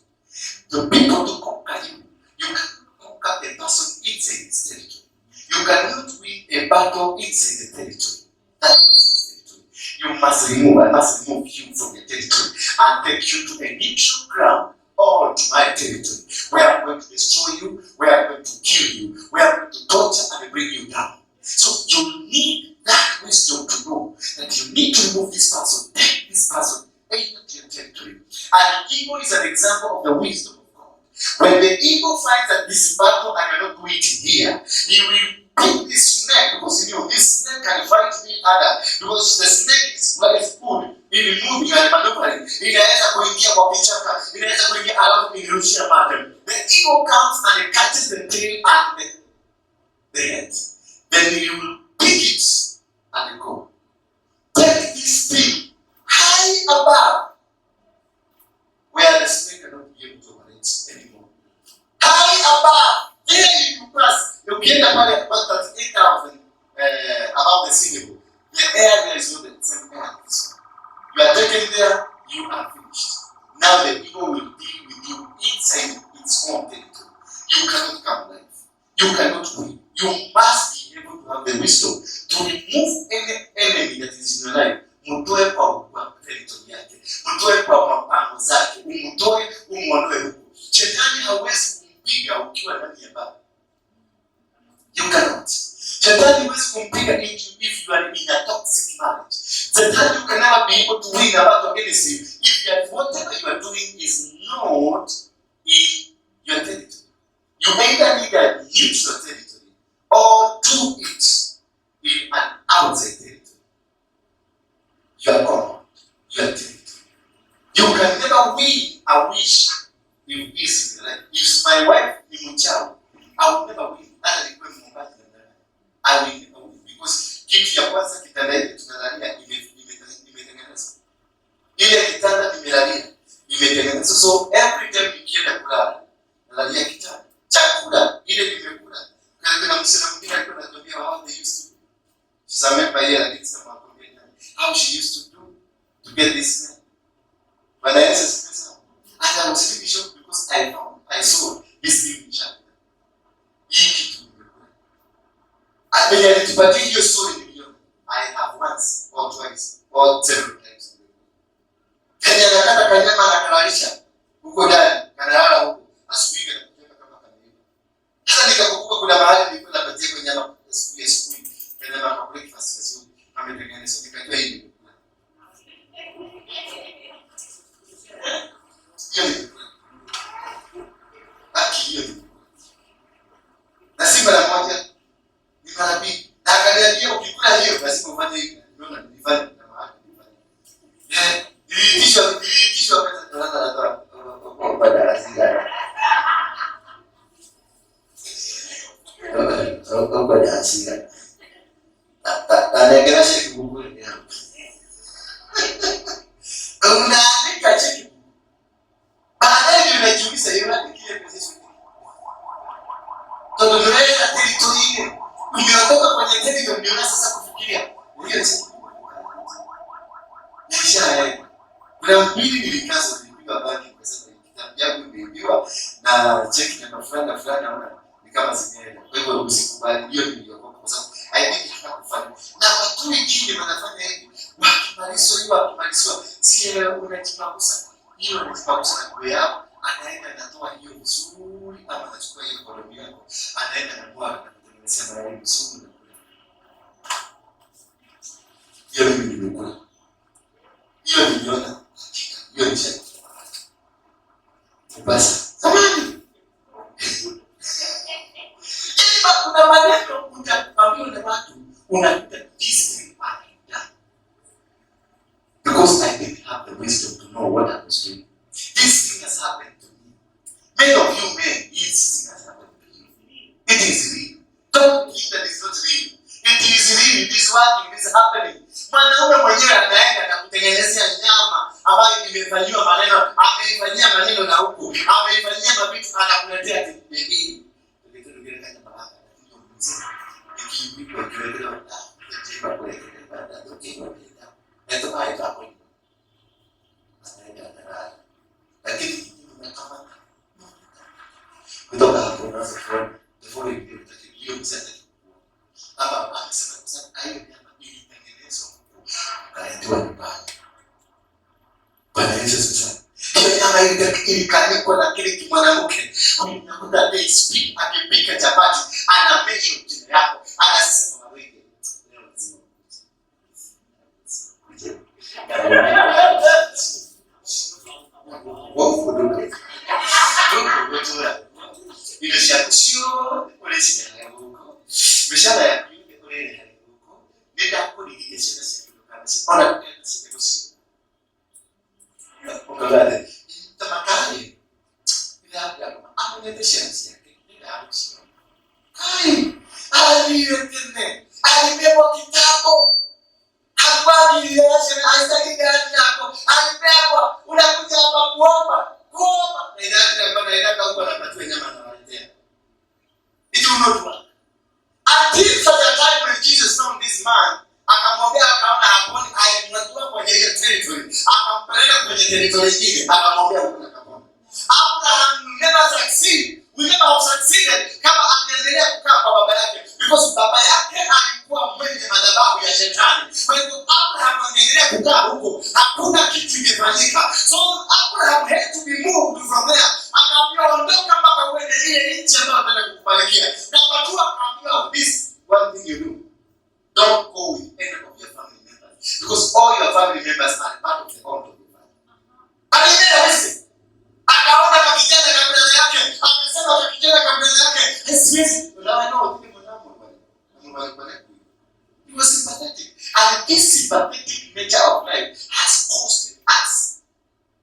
The people to conquer you, you can conquer a person inside his territory. You cannot win a battle inside the territory. That person's territory. You must remove, I must remove you from your territory and take you to a neutral ground or to my territory, where I'm going to destroy you, where I'm going to kill you, where I'm going to torture and bring you down. So you need that wisdom to know that you need to remove this person, take this person into your territory, and eagle is an example of the wisdom of God. When the eagle finds that this battle I cannot do it here, he will pick this snake because he knew this snake can fight me other, because the snake is very good in moving and maneuvering. Inaweza kuingia kwa kichaka, inaweza kuingia alafu inirushia mate. The eagle comes and catches the tail and the head. Then he will pick it and go. Take this thing high above where the snake cannot be able to operate anymore. High above, there you pass. Ukienda pale about 38,000 above the sea level, the air there is not the same air. You are taken there, you are finished. Now the eagle will deal with you inside its own territory. You cannot come alive. You cannot win. You must be able to have the wisdom to remove any enemy that is in your life. Mtoe kwa territory yake, mtoe kwa mapango zake, umtoe, umuondoe huko. Shetani hawezi kumpiga ukiwa ndani ya baba. You cannot. Shetani huwezi kumpiga if you are in a toxic marriage. Shetani, you can never be able to win a battle against him if you are, whatever you are doing is not in your territory. You either need a neutral territory or do it in an outside territory. Your compound, your territory. You can never win a witch if this in your life. If my wife ni mchawi, I will never win. Hata nikuwe muombaji namna gani, I will never win, because kitu ya kwanza, kitanda hiki tunalalia imetengenezwa. Ile kitanda nimelalia imetengenezwa. So every time nikienda kulala nalalia kitanda. Chakula ile nimekula. Kuna msichana mwingine alikuwa anatuambia how they used to do. She's a member here, lakini sasa nakwambia how she used to do to get this man. Bwana Yesu asifiwe sana. And I was really shocked because I saw this thing in chakula. Hii kitu nimekula. Venye alitupatia hiyo story niliona. I have once or twice or several times. Venye anakata kanyama, anakalalisha huko ndani, kanalala huko. Asubuhi kanakuja kama kameiva. Sasa nikakumbuka kuna mahali nilikuwa napatia kwa nyama asubuhi asubuhi, kanyama kwa breakfast kazuri, ametengeneza, nikajua hii nimekula. Hiyo nimekula. Haki hiyo nimekula. Na si mara moja, ni mara mbili. Na akaniambia ukikula hiyo lazima ufanye hivi. Nimeona nilifanya na mahali nilifanya. Eh, niliitishwa pesa talaka la toa. Kwa darasa. Kwa darasa. Anaendelea cheki buku yangu. Unaandika cheki. Baadaye ndio unajiuliza hiyo kile pesa. Tunaendelea territory ile. Umeondoka kwenye territory, ndio sasa kufikiria. Hiyo cheki. Nishaenda. Kuna mbili nilikaza, nilipiga baki nikasema kitabu yangu imeibiwa na cheki namba fulani na fulani, naona ni kama zimeenda. Kwa hivyo usikubali hiyo, niliokoka kwa sababu I think hata kufanya. Na watu wengine wanafanya hivi, wakimalizwa hiyo, wakimalizwa si unajipangusa. Hiyo unajipangusa na nguo yako, anaenda anatoa hiyo vizuri, ama anachukua hiyo kolomi yako, anaenda na bwana na kutengenezea mayai vizuri na kula. Hiyo mimi nimekula. Hiyo niliona hakika, hiyo ni shaka. Basi zamani. Yaani kuna maneno utaambiwa na watu, unakuta this thing I done. Because I didn't have the wisdom to know what I was doing. This thing has happened to me. Many of you men, this thing has happened to you. It is real. Don't think that it's not real. It is real. It is working. It is happening. Mwanaume mwenyewe anaenda na kutengenezea nyama ambayo imefanyiwa maneno, ameifanyia maneno na huku, ameifanyia mavitu, anakuletea ati baby. Lakini kutoka hapo unaanza kuona the following day hiyo mzee hataki kuona. Ama amesema kwa sababu hiyo nyama ilitengenezwa huku, ukaletewa nyumbani. Bwana Yesu asifiwe sana. Hiyo nyama ilikanikwa na kile kimwanamke. Unakuta they speak, akipika chapati, ana mention jina yako, anasema wewe leo lazima ukuje. Ndũgetigĩre ciana ciaku, ndũkanacie ona ndũkanaciende gũciona. Ũkauga atĩ ta makarĩ Abrahamu amenyete ciana ciake ndendaga gũciona. Kai arathire tene, alibebwa kitambo, hakuagilia ciana aisagigani yako, alibebwa. Unakuja hapa kuomba kuomba, na inaakira bana inaka huko anapatiwa nyama anawaletea. It will not work until such a time when Jesus found this man, akamwambia, akaona haponi, alimwatoa kwenye hiyo territory, akampeleka kwenye territory nyingine, akamwambia huko akapona. Abraham never succeed, we never have succeeded kama angeendelea kukaa kwa baba yake, because baba yake alikuwa mwenye madhabahu ya shetani. Kwa hivyo Abraham angeendelea kukaa huko, hakuna kitu ingefanyika. So Abraham had to be moved from there. Akaambiwa ondoka mpaka uende ile nchi ambayo nataka kukubarikia. Namba two, akaambiwa this one thing you do. Don't go with any of your family members because all your family members are part of the altar of your father. Aliendelea wisi. Akaona kwa kijana ka brother yake, akasema kwa kijana ka brother yake, siwezi. Unaona no, kile mwanangu bwana. Mungu bwana. He was sympathetic. And this sympathetic nature of life has caused us.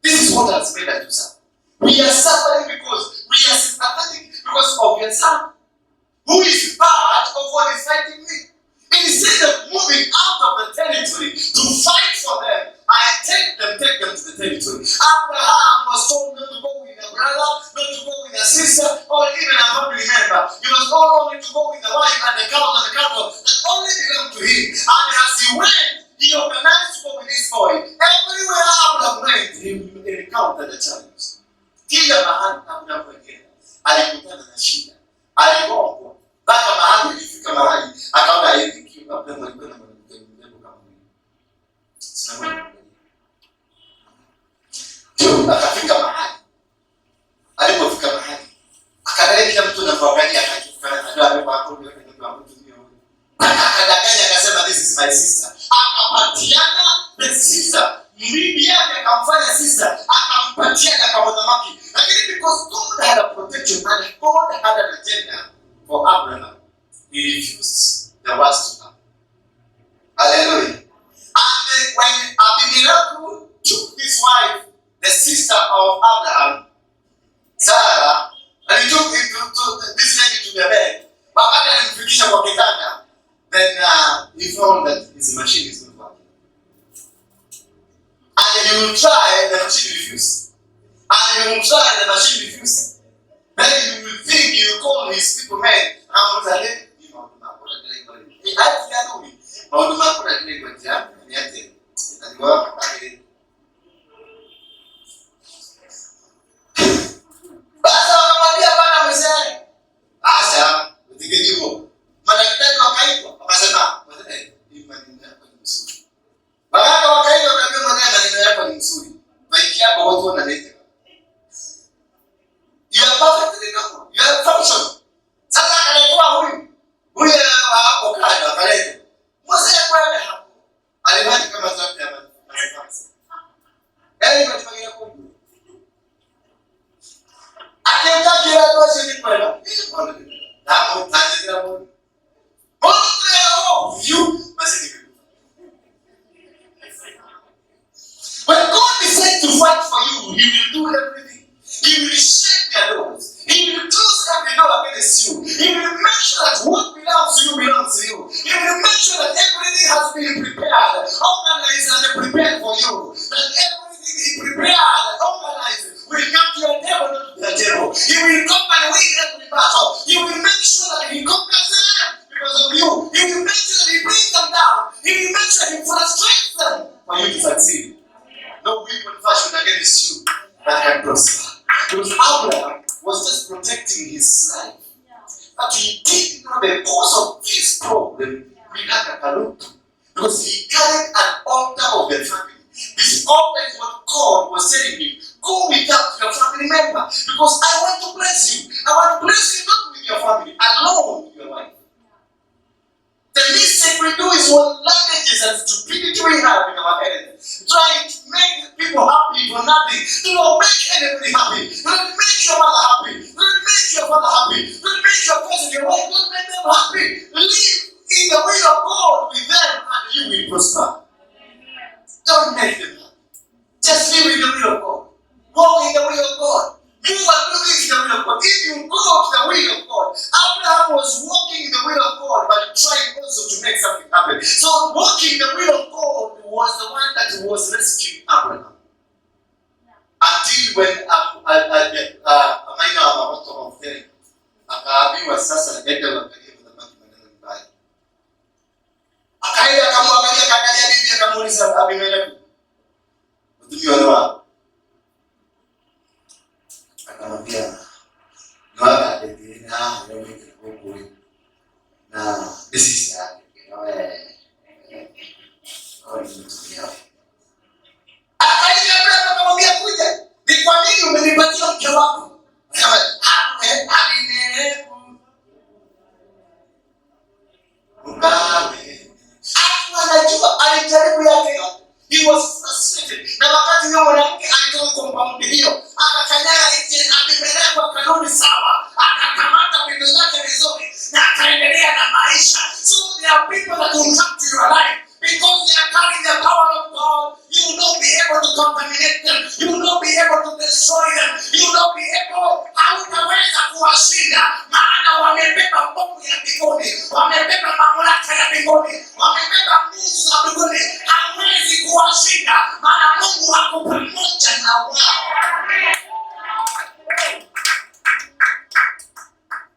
This is what has made us to suffer. We are suffering because we are sympathetic because of your son, who is part of what is fighting me. Instead of moving out of the territory to fight for them, I take them to the territory. Abraham was told not to go with a brother, not to go with a sister, or even a family member. He was told only to go with the wife and the cows and the cattle that only belonged to him. And as he went, he organized to go with this boy. Everywhere Abraham went, he encountered a challenge. Kila mahali Abraham alienda, alikutana na shida, aligongwa mpaka mahali ilifika mahali akaona hivi, Abraham alikuwa na mwanamke mrembo kama huyu. Sina mwanamke. Ndio akafika mahali, alipofika mahali akaangalia kila mtu anavyoangalia, akajifanya ndio amekuwa hapo, ndio ndio amtumia huyu, akadanganya akasema this is my sister, akapatiana the sister, bibi yake akamfanya sister, akampatiana kama mwanamke. Lakini because God had a protection and God had an agenda for Abraham, he refused the worst to happen. Hallelujah. And then when Abimelech took his wife, the sister of Abraham, Sarah, and he took him to this lady to the bed. Wakati alimfikisha kwa kitanda, then he found that his machine is not working. And he will try, the machine refuse. And he will try, the machine refuse. Then he will think, he will call his people men. Akamuuliza, "Hey, ni maũndũ makwa ndĩraigua rĩu." Eh, ati athuri, maũndũ makwa ndĩraigua atĩa, nĩ atĩa? Na nĩguo Basi wakamwambia bwana mzee, acha usikijibu. Madaktari wakaitwa wakasema, mzee, hii maneno yako ni mzuri. Waganga wakaitwa wakaambia mzee, maneno yako ni mzuri. Maiki yako watu wanaleta. You are perfectly normal. You are functional. Sasa akaletwa huyu. Huyu hapo kando akaletwa. Mzee kwenda hapo. Alifanya kama zote ya mazifazi. Yaani katika kumbu. Akimtakira rwose ni kwenda. Ntabwo ntangira mu. Mungu yao vyu basi. When God decides to fight for you, he will do everything. He will shake their doors. He will close every door against you. He will make sure that what belongs to you belongs to you. He will make sure that everything has been prepared, organized, and prepared for you. That everything he prepared, organized, will come to your table, not to their table. He will come and win every battle. He will make sure that he conquers them because of you. He will make sure that he brings them down. He will make sure he frustrates them for you to succeed. No weapon fashioned against you that can prosper. Because Abraham was just protecting his life. But he didn't know the cause of this problem. We had a Kalutu. Because he carried an altar of the family. This altar is what God was telling him. Go without your family member. Because I want to bless you. I want to bless you not with your family, alone with your wife. The mistake we do is what languages and stupidity we have in our head. Trying to make people happy for nothing. Do not make anybody happy. Do not make your mother happy. Do not make your father happy. Do not make your cousin, your wife. Don't make them happy. Live in the will of God with them and you you will prosper. Don't make them happy. Just live in the will of God. Walk in the will of God. Move and do things in the will of God. If you go to the will of God, Abraham was walking in the will of God, but trying also to make something happen. So walking in the will of God was the one that was rescuing Abraham. Until when Maina wa watu wa akaambiwa sasa, enda uangalie mthamaki maneno ni mbaya. Akaenda akamwangalia, akaangalia bibi, akamuuliza Abimeleki, mtumia wale wao, akamwambia nwaka na huku na this is yake mtumia. Akaja Abraham akamwambia, kuja, ni kwa nini umenipatia mke wako? Abimeleki Mugabe. Hakuwa anajua, alijaribu yake yote. He was frustrated. Na wakati huyo mwanamke alitoka compound hiyo, akakanyaga nje, Abimeleki akarudi sawa, akakamata vitu zake vizuri na akaendelea na maisha. So there are people that will come to your life because they are carrying the power of God. You will not be able to contaminate them. You will not be able to destroy them. You will not be able, hautaweza kuwashinda, maana wamebeba nguvu ya mbinguni, wamebeba mamlaka ya mbinguni, wamebeba nguvu za mbinguni. Hawezi kuwashinda, maana Mungu ako pamoja na wao.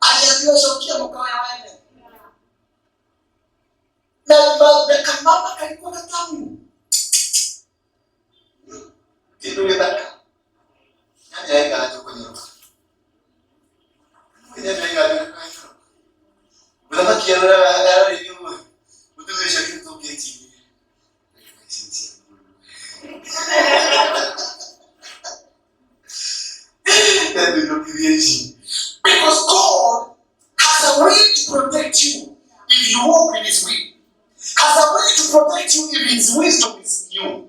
Aliambiwa cokia mkoya wene na kamama kalikuwa katamu kindu githaka nyanya yaikara kũnyoroka nyanya yaikara kũnyoroka mũthamaki aroraga ararĩria ũguo mũtumia ũcio akĩmũtũngĩtie. Because God has a way to protect you if you walk in His will. Has a way to protect you if His wisdom is in you.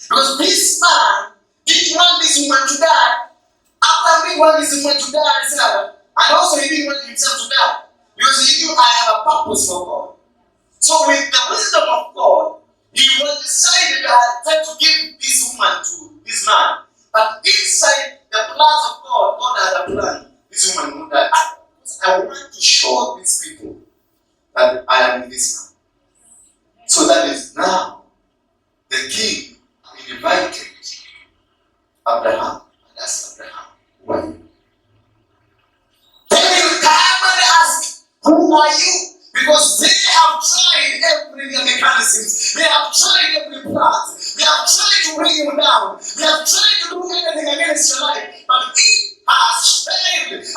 Because this man didn't want this woman to die. Abraham didn't want this woman to die, Sarah. And also he didn't want himself to die. Because he knew, I have a purpose for God. So with the wisdom of God, he was decided that to give this woman to this man. But inside the plans of God, God had a plan. This woman would die. I want to show these people that I am with this man. So that is now the king invited Abraham and asked Abraham, who are you? They will come and ask, who are you? Because they have tried every mechanism. They have tried every plan. They have tried to bring you down. They have tried to do anything against your life. But it has failed. And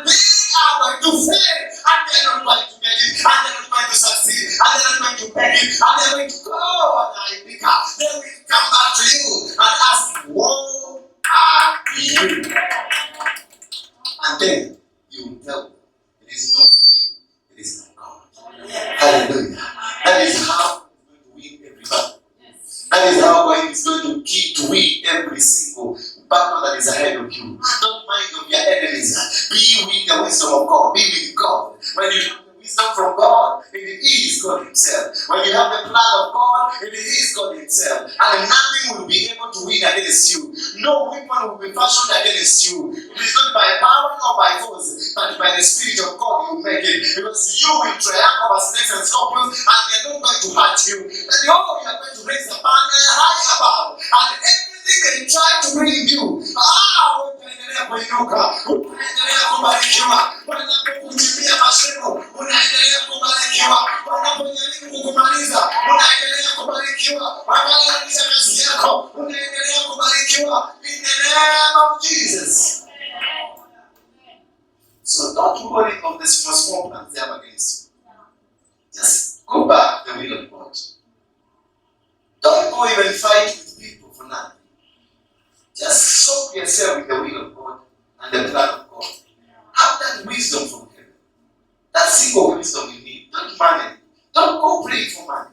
they are going to fail. And they are not going to get it. And they are not going to succeed. And they are not going to make it. And they are going to go and I They will come back to you and ask, who are you? And then you will tell them, it is not me, it is my God. Hallelujah. That is how we're going to win every battle. That is how God is going to keep to win every single battle that is ahead of you. Don't mind of your enemies. Be with the wisdom of God. Be with God. When you have the wisdom from God, it is God Himself. When you have the plan of God, it is God Himself. And nothing will be able to win against you. No weapon will be fashioned against you. It is not by power nor by force, but by the Spirit of God you make it. Because you will triumph over snakes and scorpions, and they are not going to hurt you. And oh, you are going to raise the banner high above. And everything they try to bring you, utaendelea kuinuka, utaendelea kubarikiwa. Wanapokuchimbia mashimo, unaendelea kubarikiwa. Wanapojaribu kukumaliza, unaendelea kubarikiwa. Wanapoanza kazi yako, unaendelea kubarikiwa. In the name of Jesus. So don't worry of the small, small plans they have against you. Just go back to the will of God. Don't go even fight with people for nothing. Just soak yourself with the will of God and the plan of God. Have that wisdom from heaven. That single wisdom you need. Don't money. Don't go praying for money.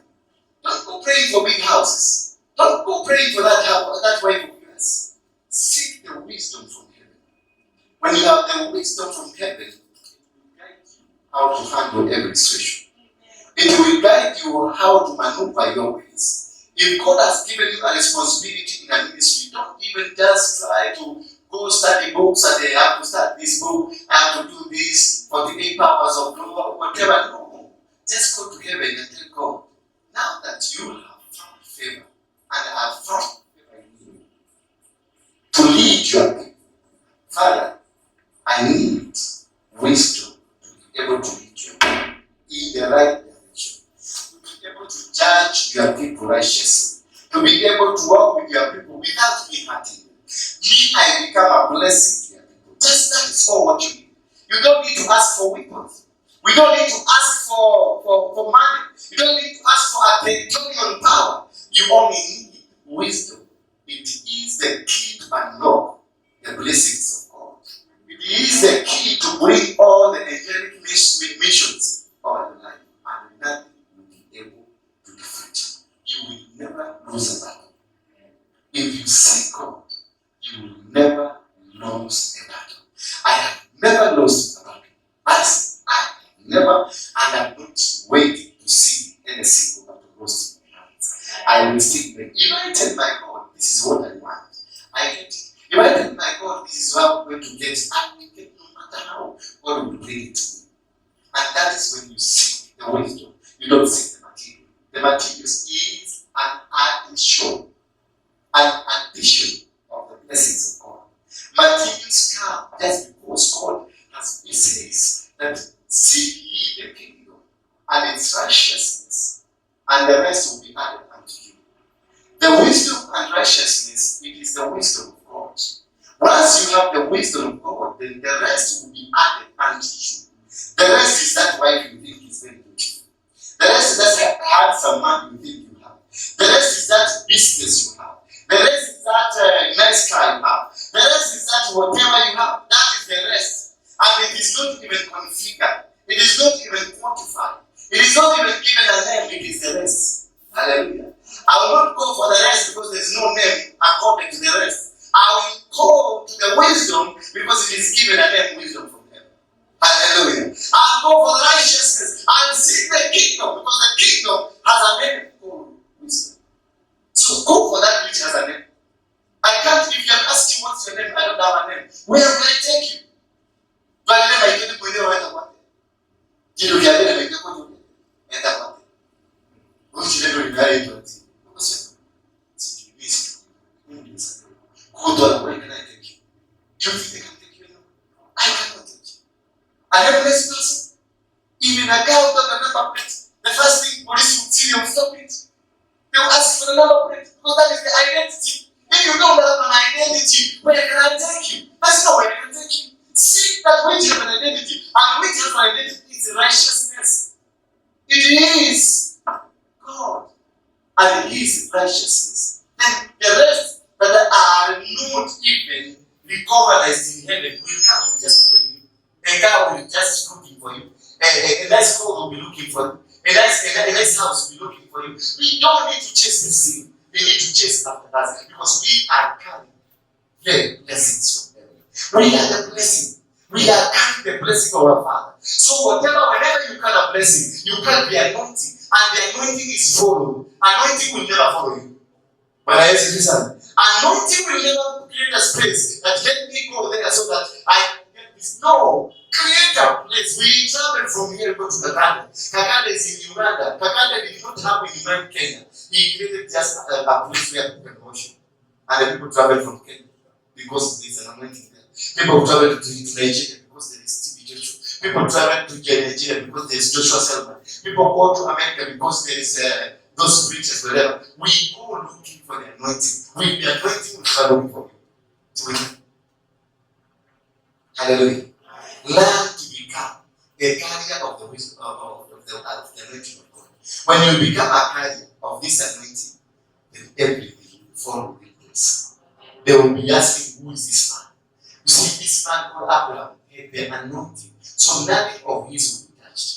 Don't go praying for big houses. Don't go praying for that house, that wife of yours. Seek the wisdom from heaven. When you have the wisdom from heaven, it will guide you how to handle every situation. It will guide you how to maneuver your ways. If God has given you a responsibility in a ministry, don't even just try to go study books and they have to start this book, I have to do this, 48 powers of law, whatever. No. Just go to heaven and tell God, now that you have found favor and I have found favor in you to lead your people, Father, I need wisdom to be able to lead your people in the right direction, to be able to judge your people righteously, to be able to walk with your people without me hurting them. Me, I become a blessing to your people. Just that is all what you need. You don't need to ask for weapons. We don't need to ask for money. You don't need to ask for a territorial power. You only need wisdom. It is the key to unlock the blessings of God. It is the key to bring all the angelic missions over your life, and nothing will be able to defeat you. You will never lose a battle. If you seek God, you will never lose a battle. I have never lost a battle. But I have never, and I'm not waiting to see any single battle lost in my hands. I will still pray. If I tell my God, this is what I want, I get it. If I tell my God, this is what I'm going to get, I will get, no matter how, God will bring it to me. And that is when you seek the wisdom. You don't seek the material. The materials is an addition of the blessings of God. Materials come just because God has, He says that seek ye the kingdom and its righteousness, and the rest will be added unto you. The wisdom and righteousness, it is the wisdom of God. Once you have the wisdom of God, then the rest will be added unto you. The rest is that wife you think is very beautiful. The rest is that handsome man you think you have. The rest is that business you have. The rest is that nice car you have. The rest is that whatever you have. That is the rest. And it is not even configured. It is not even quantified. It is not even given a name. It is the rest. Hallelujah. I will not go for the rest because there is no name according to the rest. I will go to the wisdom because it is given a name, wisdom from heaven. Hallelujah. I'll go for the righteousness. I'll seek the kingdom because the kingdom has a name called wisdom. So go for that which has a name. I can't, if you're asking what's your name, I don't have a name. Where will I take you? Where can I take you? Do you think I can take you? I cannot take you. A nameless person, even a girl without a number plate, the first thing police will see, they will stop it. They will ask for the number plate because that is the identity. If you don't have an identity, where can I take you? That's not where I can take you. Seek that which has an identity, and which has an identity is righteousness. It is God and His righteousness. Then the rest that are not even recognized in heaven will come just for you. A car will just looking for you. A nice car will be looking for you. A nice house will be looking for you. We don't need to chase this thing. They need to chase after us because we are carrying the blessings from heaven. We are the blessing. We are carrying the blessing of our Father. So whenever you carry a blessing, you carry the anointing. And the anointing is followed. Anointing will never follow you. But I anointing will never create a space that let me go there so that I can get this. No. Create a place. We travel from here, go to Kakande. Kakande is in Uganda. Kakande did not happen in Kenya. He created just a place where people can worship. And the people travel from Kenya because there is an anointing there. People travel to Nigeria because there is TB Joshua. People travel to Nigeria because there is Joshua Selman. People go to America because there is those preachers, whatever. We go looking for the anointing. We the anointing will travel looking for you. Hallelujah. Learn to become a carrier of the wisdom of the anointing of God. When you become a carrier of this anointing, then everything will follow in place. They will be asking, who is this man? You see, this man called Abraham had the anointing, so nothing of his will be touched.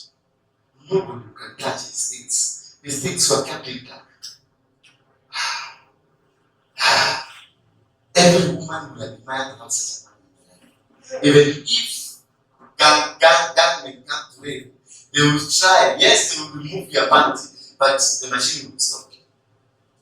Nobody can touch his things. His things were kept intact. Every woman will admire to have such a man in their life. Even if gang men come to rape, They will try. Yes, they will remove your panty, but the machine will stop.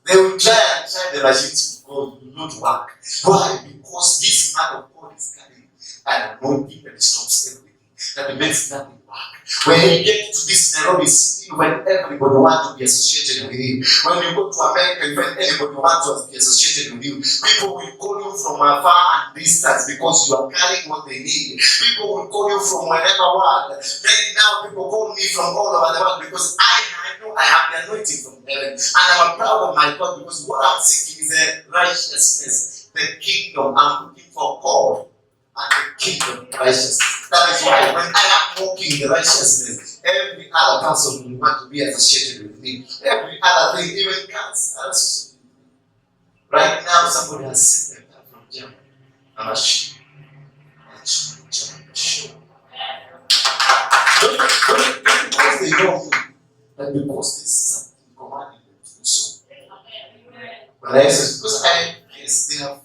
They will try and try, the machines will go, will not work. Why? Because this man of God is carrying an anointing that stops everything, that makes nothing work. When you get to this Nairobi city, when everybody wants to be associated with you, when you go to America, you find anybody wants to be associated with you. People will call you from afar and distance because you are carrying what they need. People will call you from wherever world. Right now, people call me from all over the world because I know I have the anointing from heaven. And I'm proud of my God because what I'm seeking is the righteousness, the kingdom. I'm looking for God and the kingdom of righteousness. That is why when I am walking in the righteousness, every other person will want to be associated with me. Every other thing, even cats, are associated with me. Right now, somebody has sent a car from Germany. A machine. A machine. Not because they know me, but because there's something commanding them to do so. But I said, because I yes, they have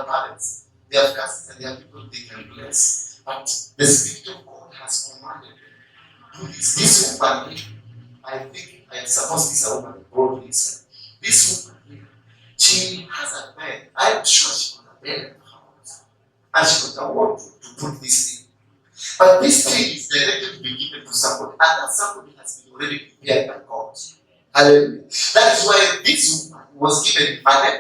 parents, they have cousins, and they have people they can bless. But the Spirit of God has commanded them. Do this. This woman here, I think I suppose this woman brought this. This woman here, she has a bed. I'm sure she got a bed in her house. And she got a wardrobe to put this thing. But this thing is directed to be given to somebody, and that somebody has been already prepared by God. Hallelujah. That is why this woman was given money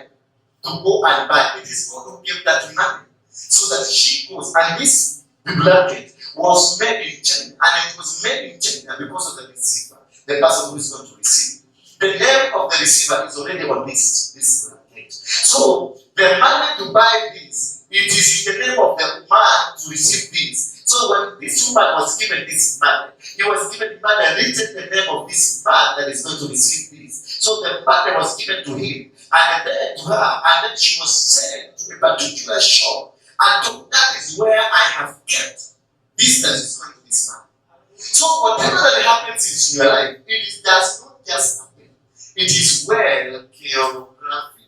to go and buy. It is God who gave that money so that she goes. And this blanket was made in China, and it was made in China because of the receiver, the person who is going to receive. The name of the receiver is already on this blanket. So the money to buy this, it is in the name of the man to receive this. So when this woman was given this money, he was given money written the name of this man that is going to receive this. So the money was given to him and then to her, and then she was sent to a particular shop, and told, that is where I have kept this that is going to this man. So whatever that happens in your life, it does not just happen. It is well choreographed.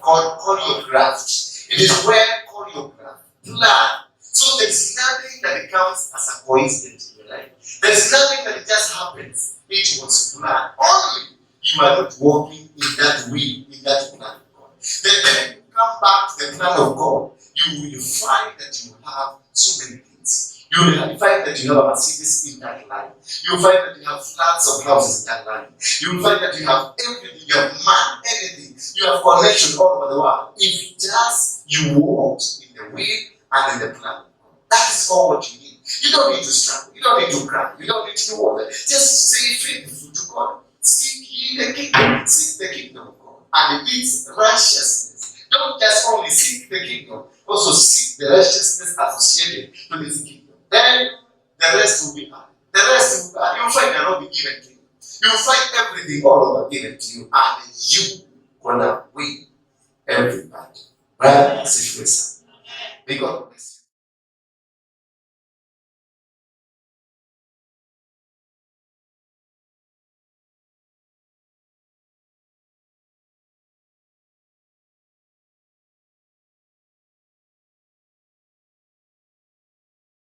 Choreographed. It is well choreographed. Plan. So there's nothing that comes as a coincidence in your life. There's nothing that just happens. It was planned. Only you are not walking in that will, in that plan of God. Then when you come back to the plan of God, you will find that you have so many things. You will find that you have a Mercedes in that line. You will find that you have flats of houses in that line. You will find that you have everything. You have man, anything. You have connection all over the world. If just you walked in the will and in the plan of God. That is all what you need. You don't need to struggle. You don't need to cry. You don't need to do all that. Just stay faithful to God. Seek ye the kingdom. Seek the kingdom of God and its righteousness. Don't just only seek the kingdom. Also seek the righteousness associated to this kingdom. Then the rest will be added. The rest will be added. You'll find Nairobi given to you. You'll find everything all over given to you. And you gonna win everybody. Right? May God bless you.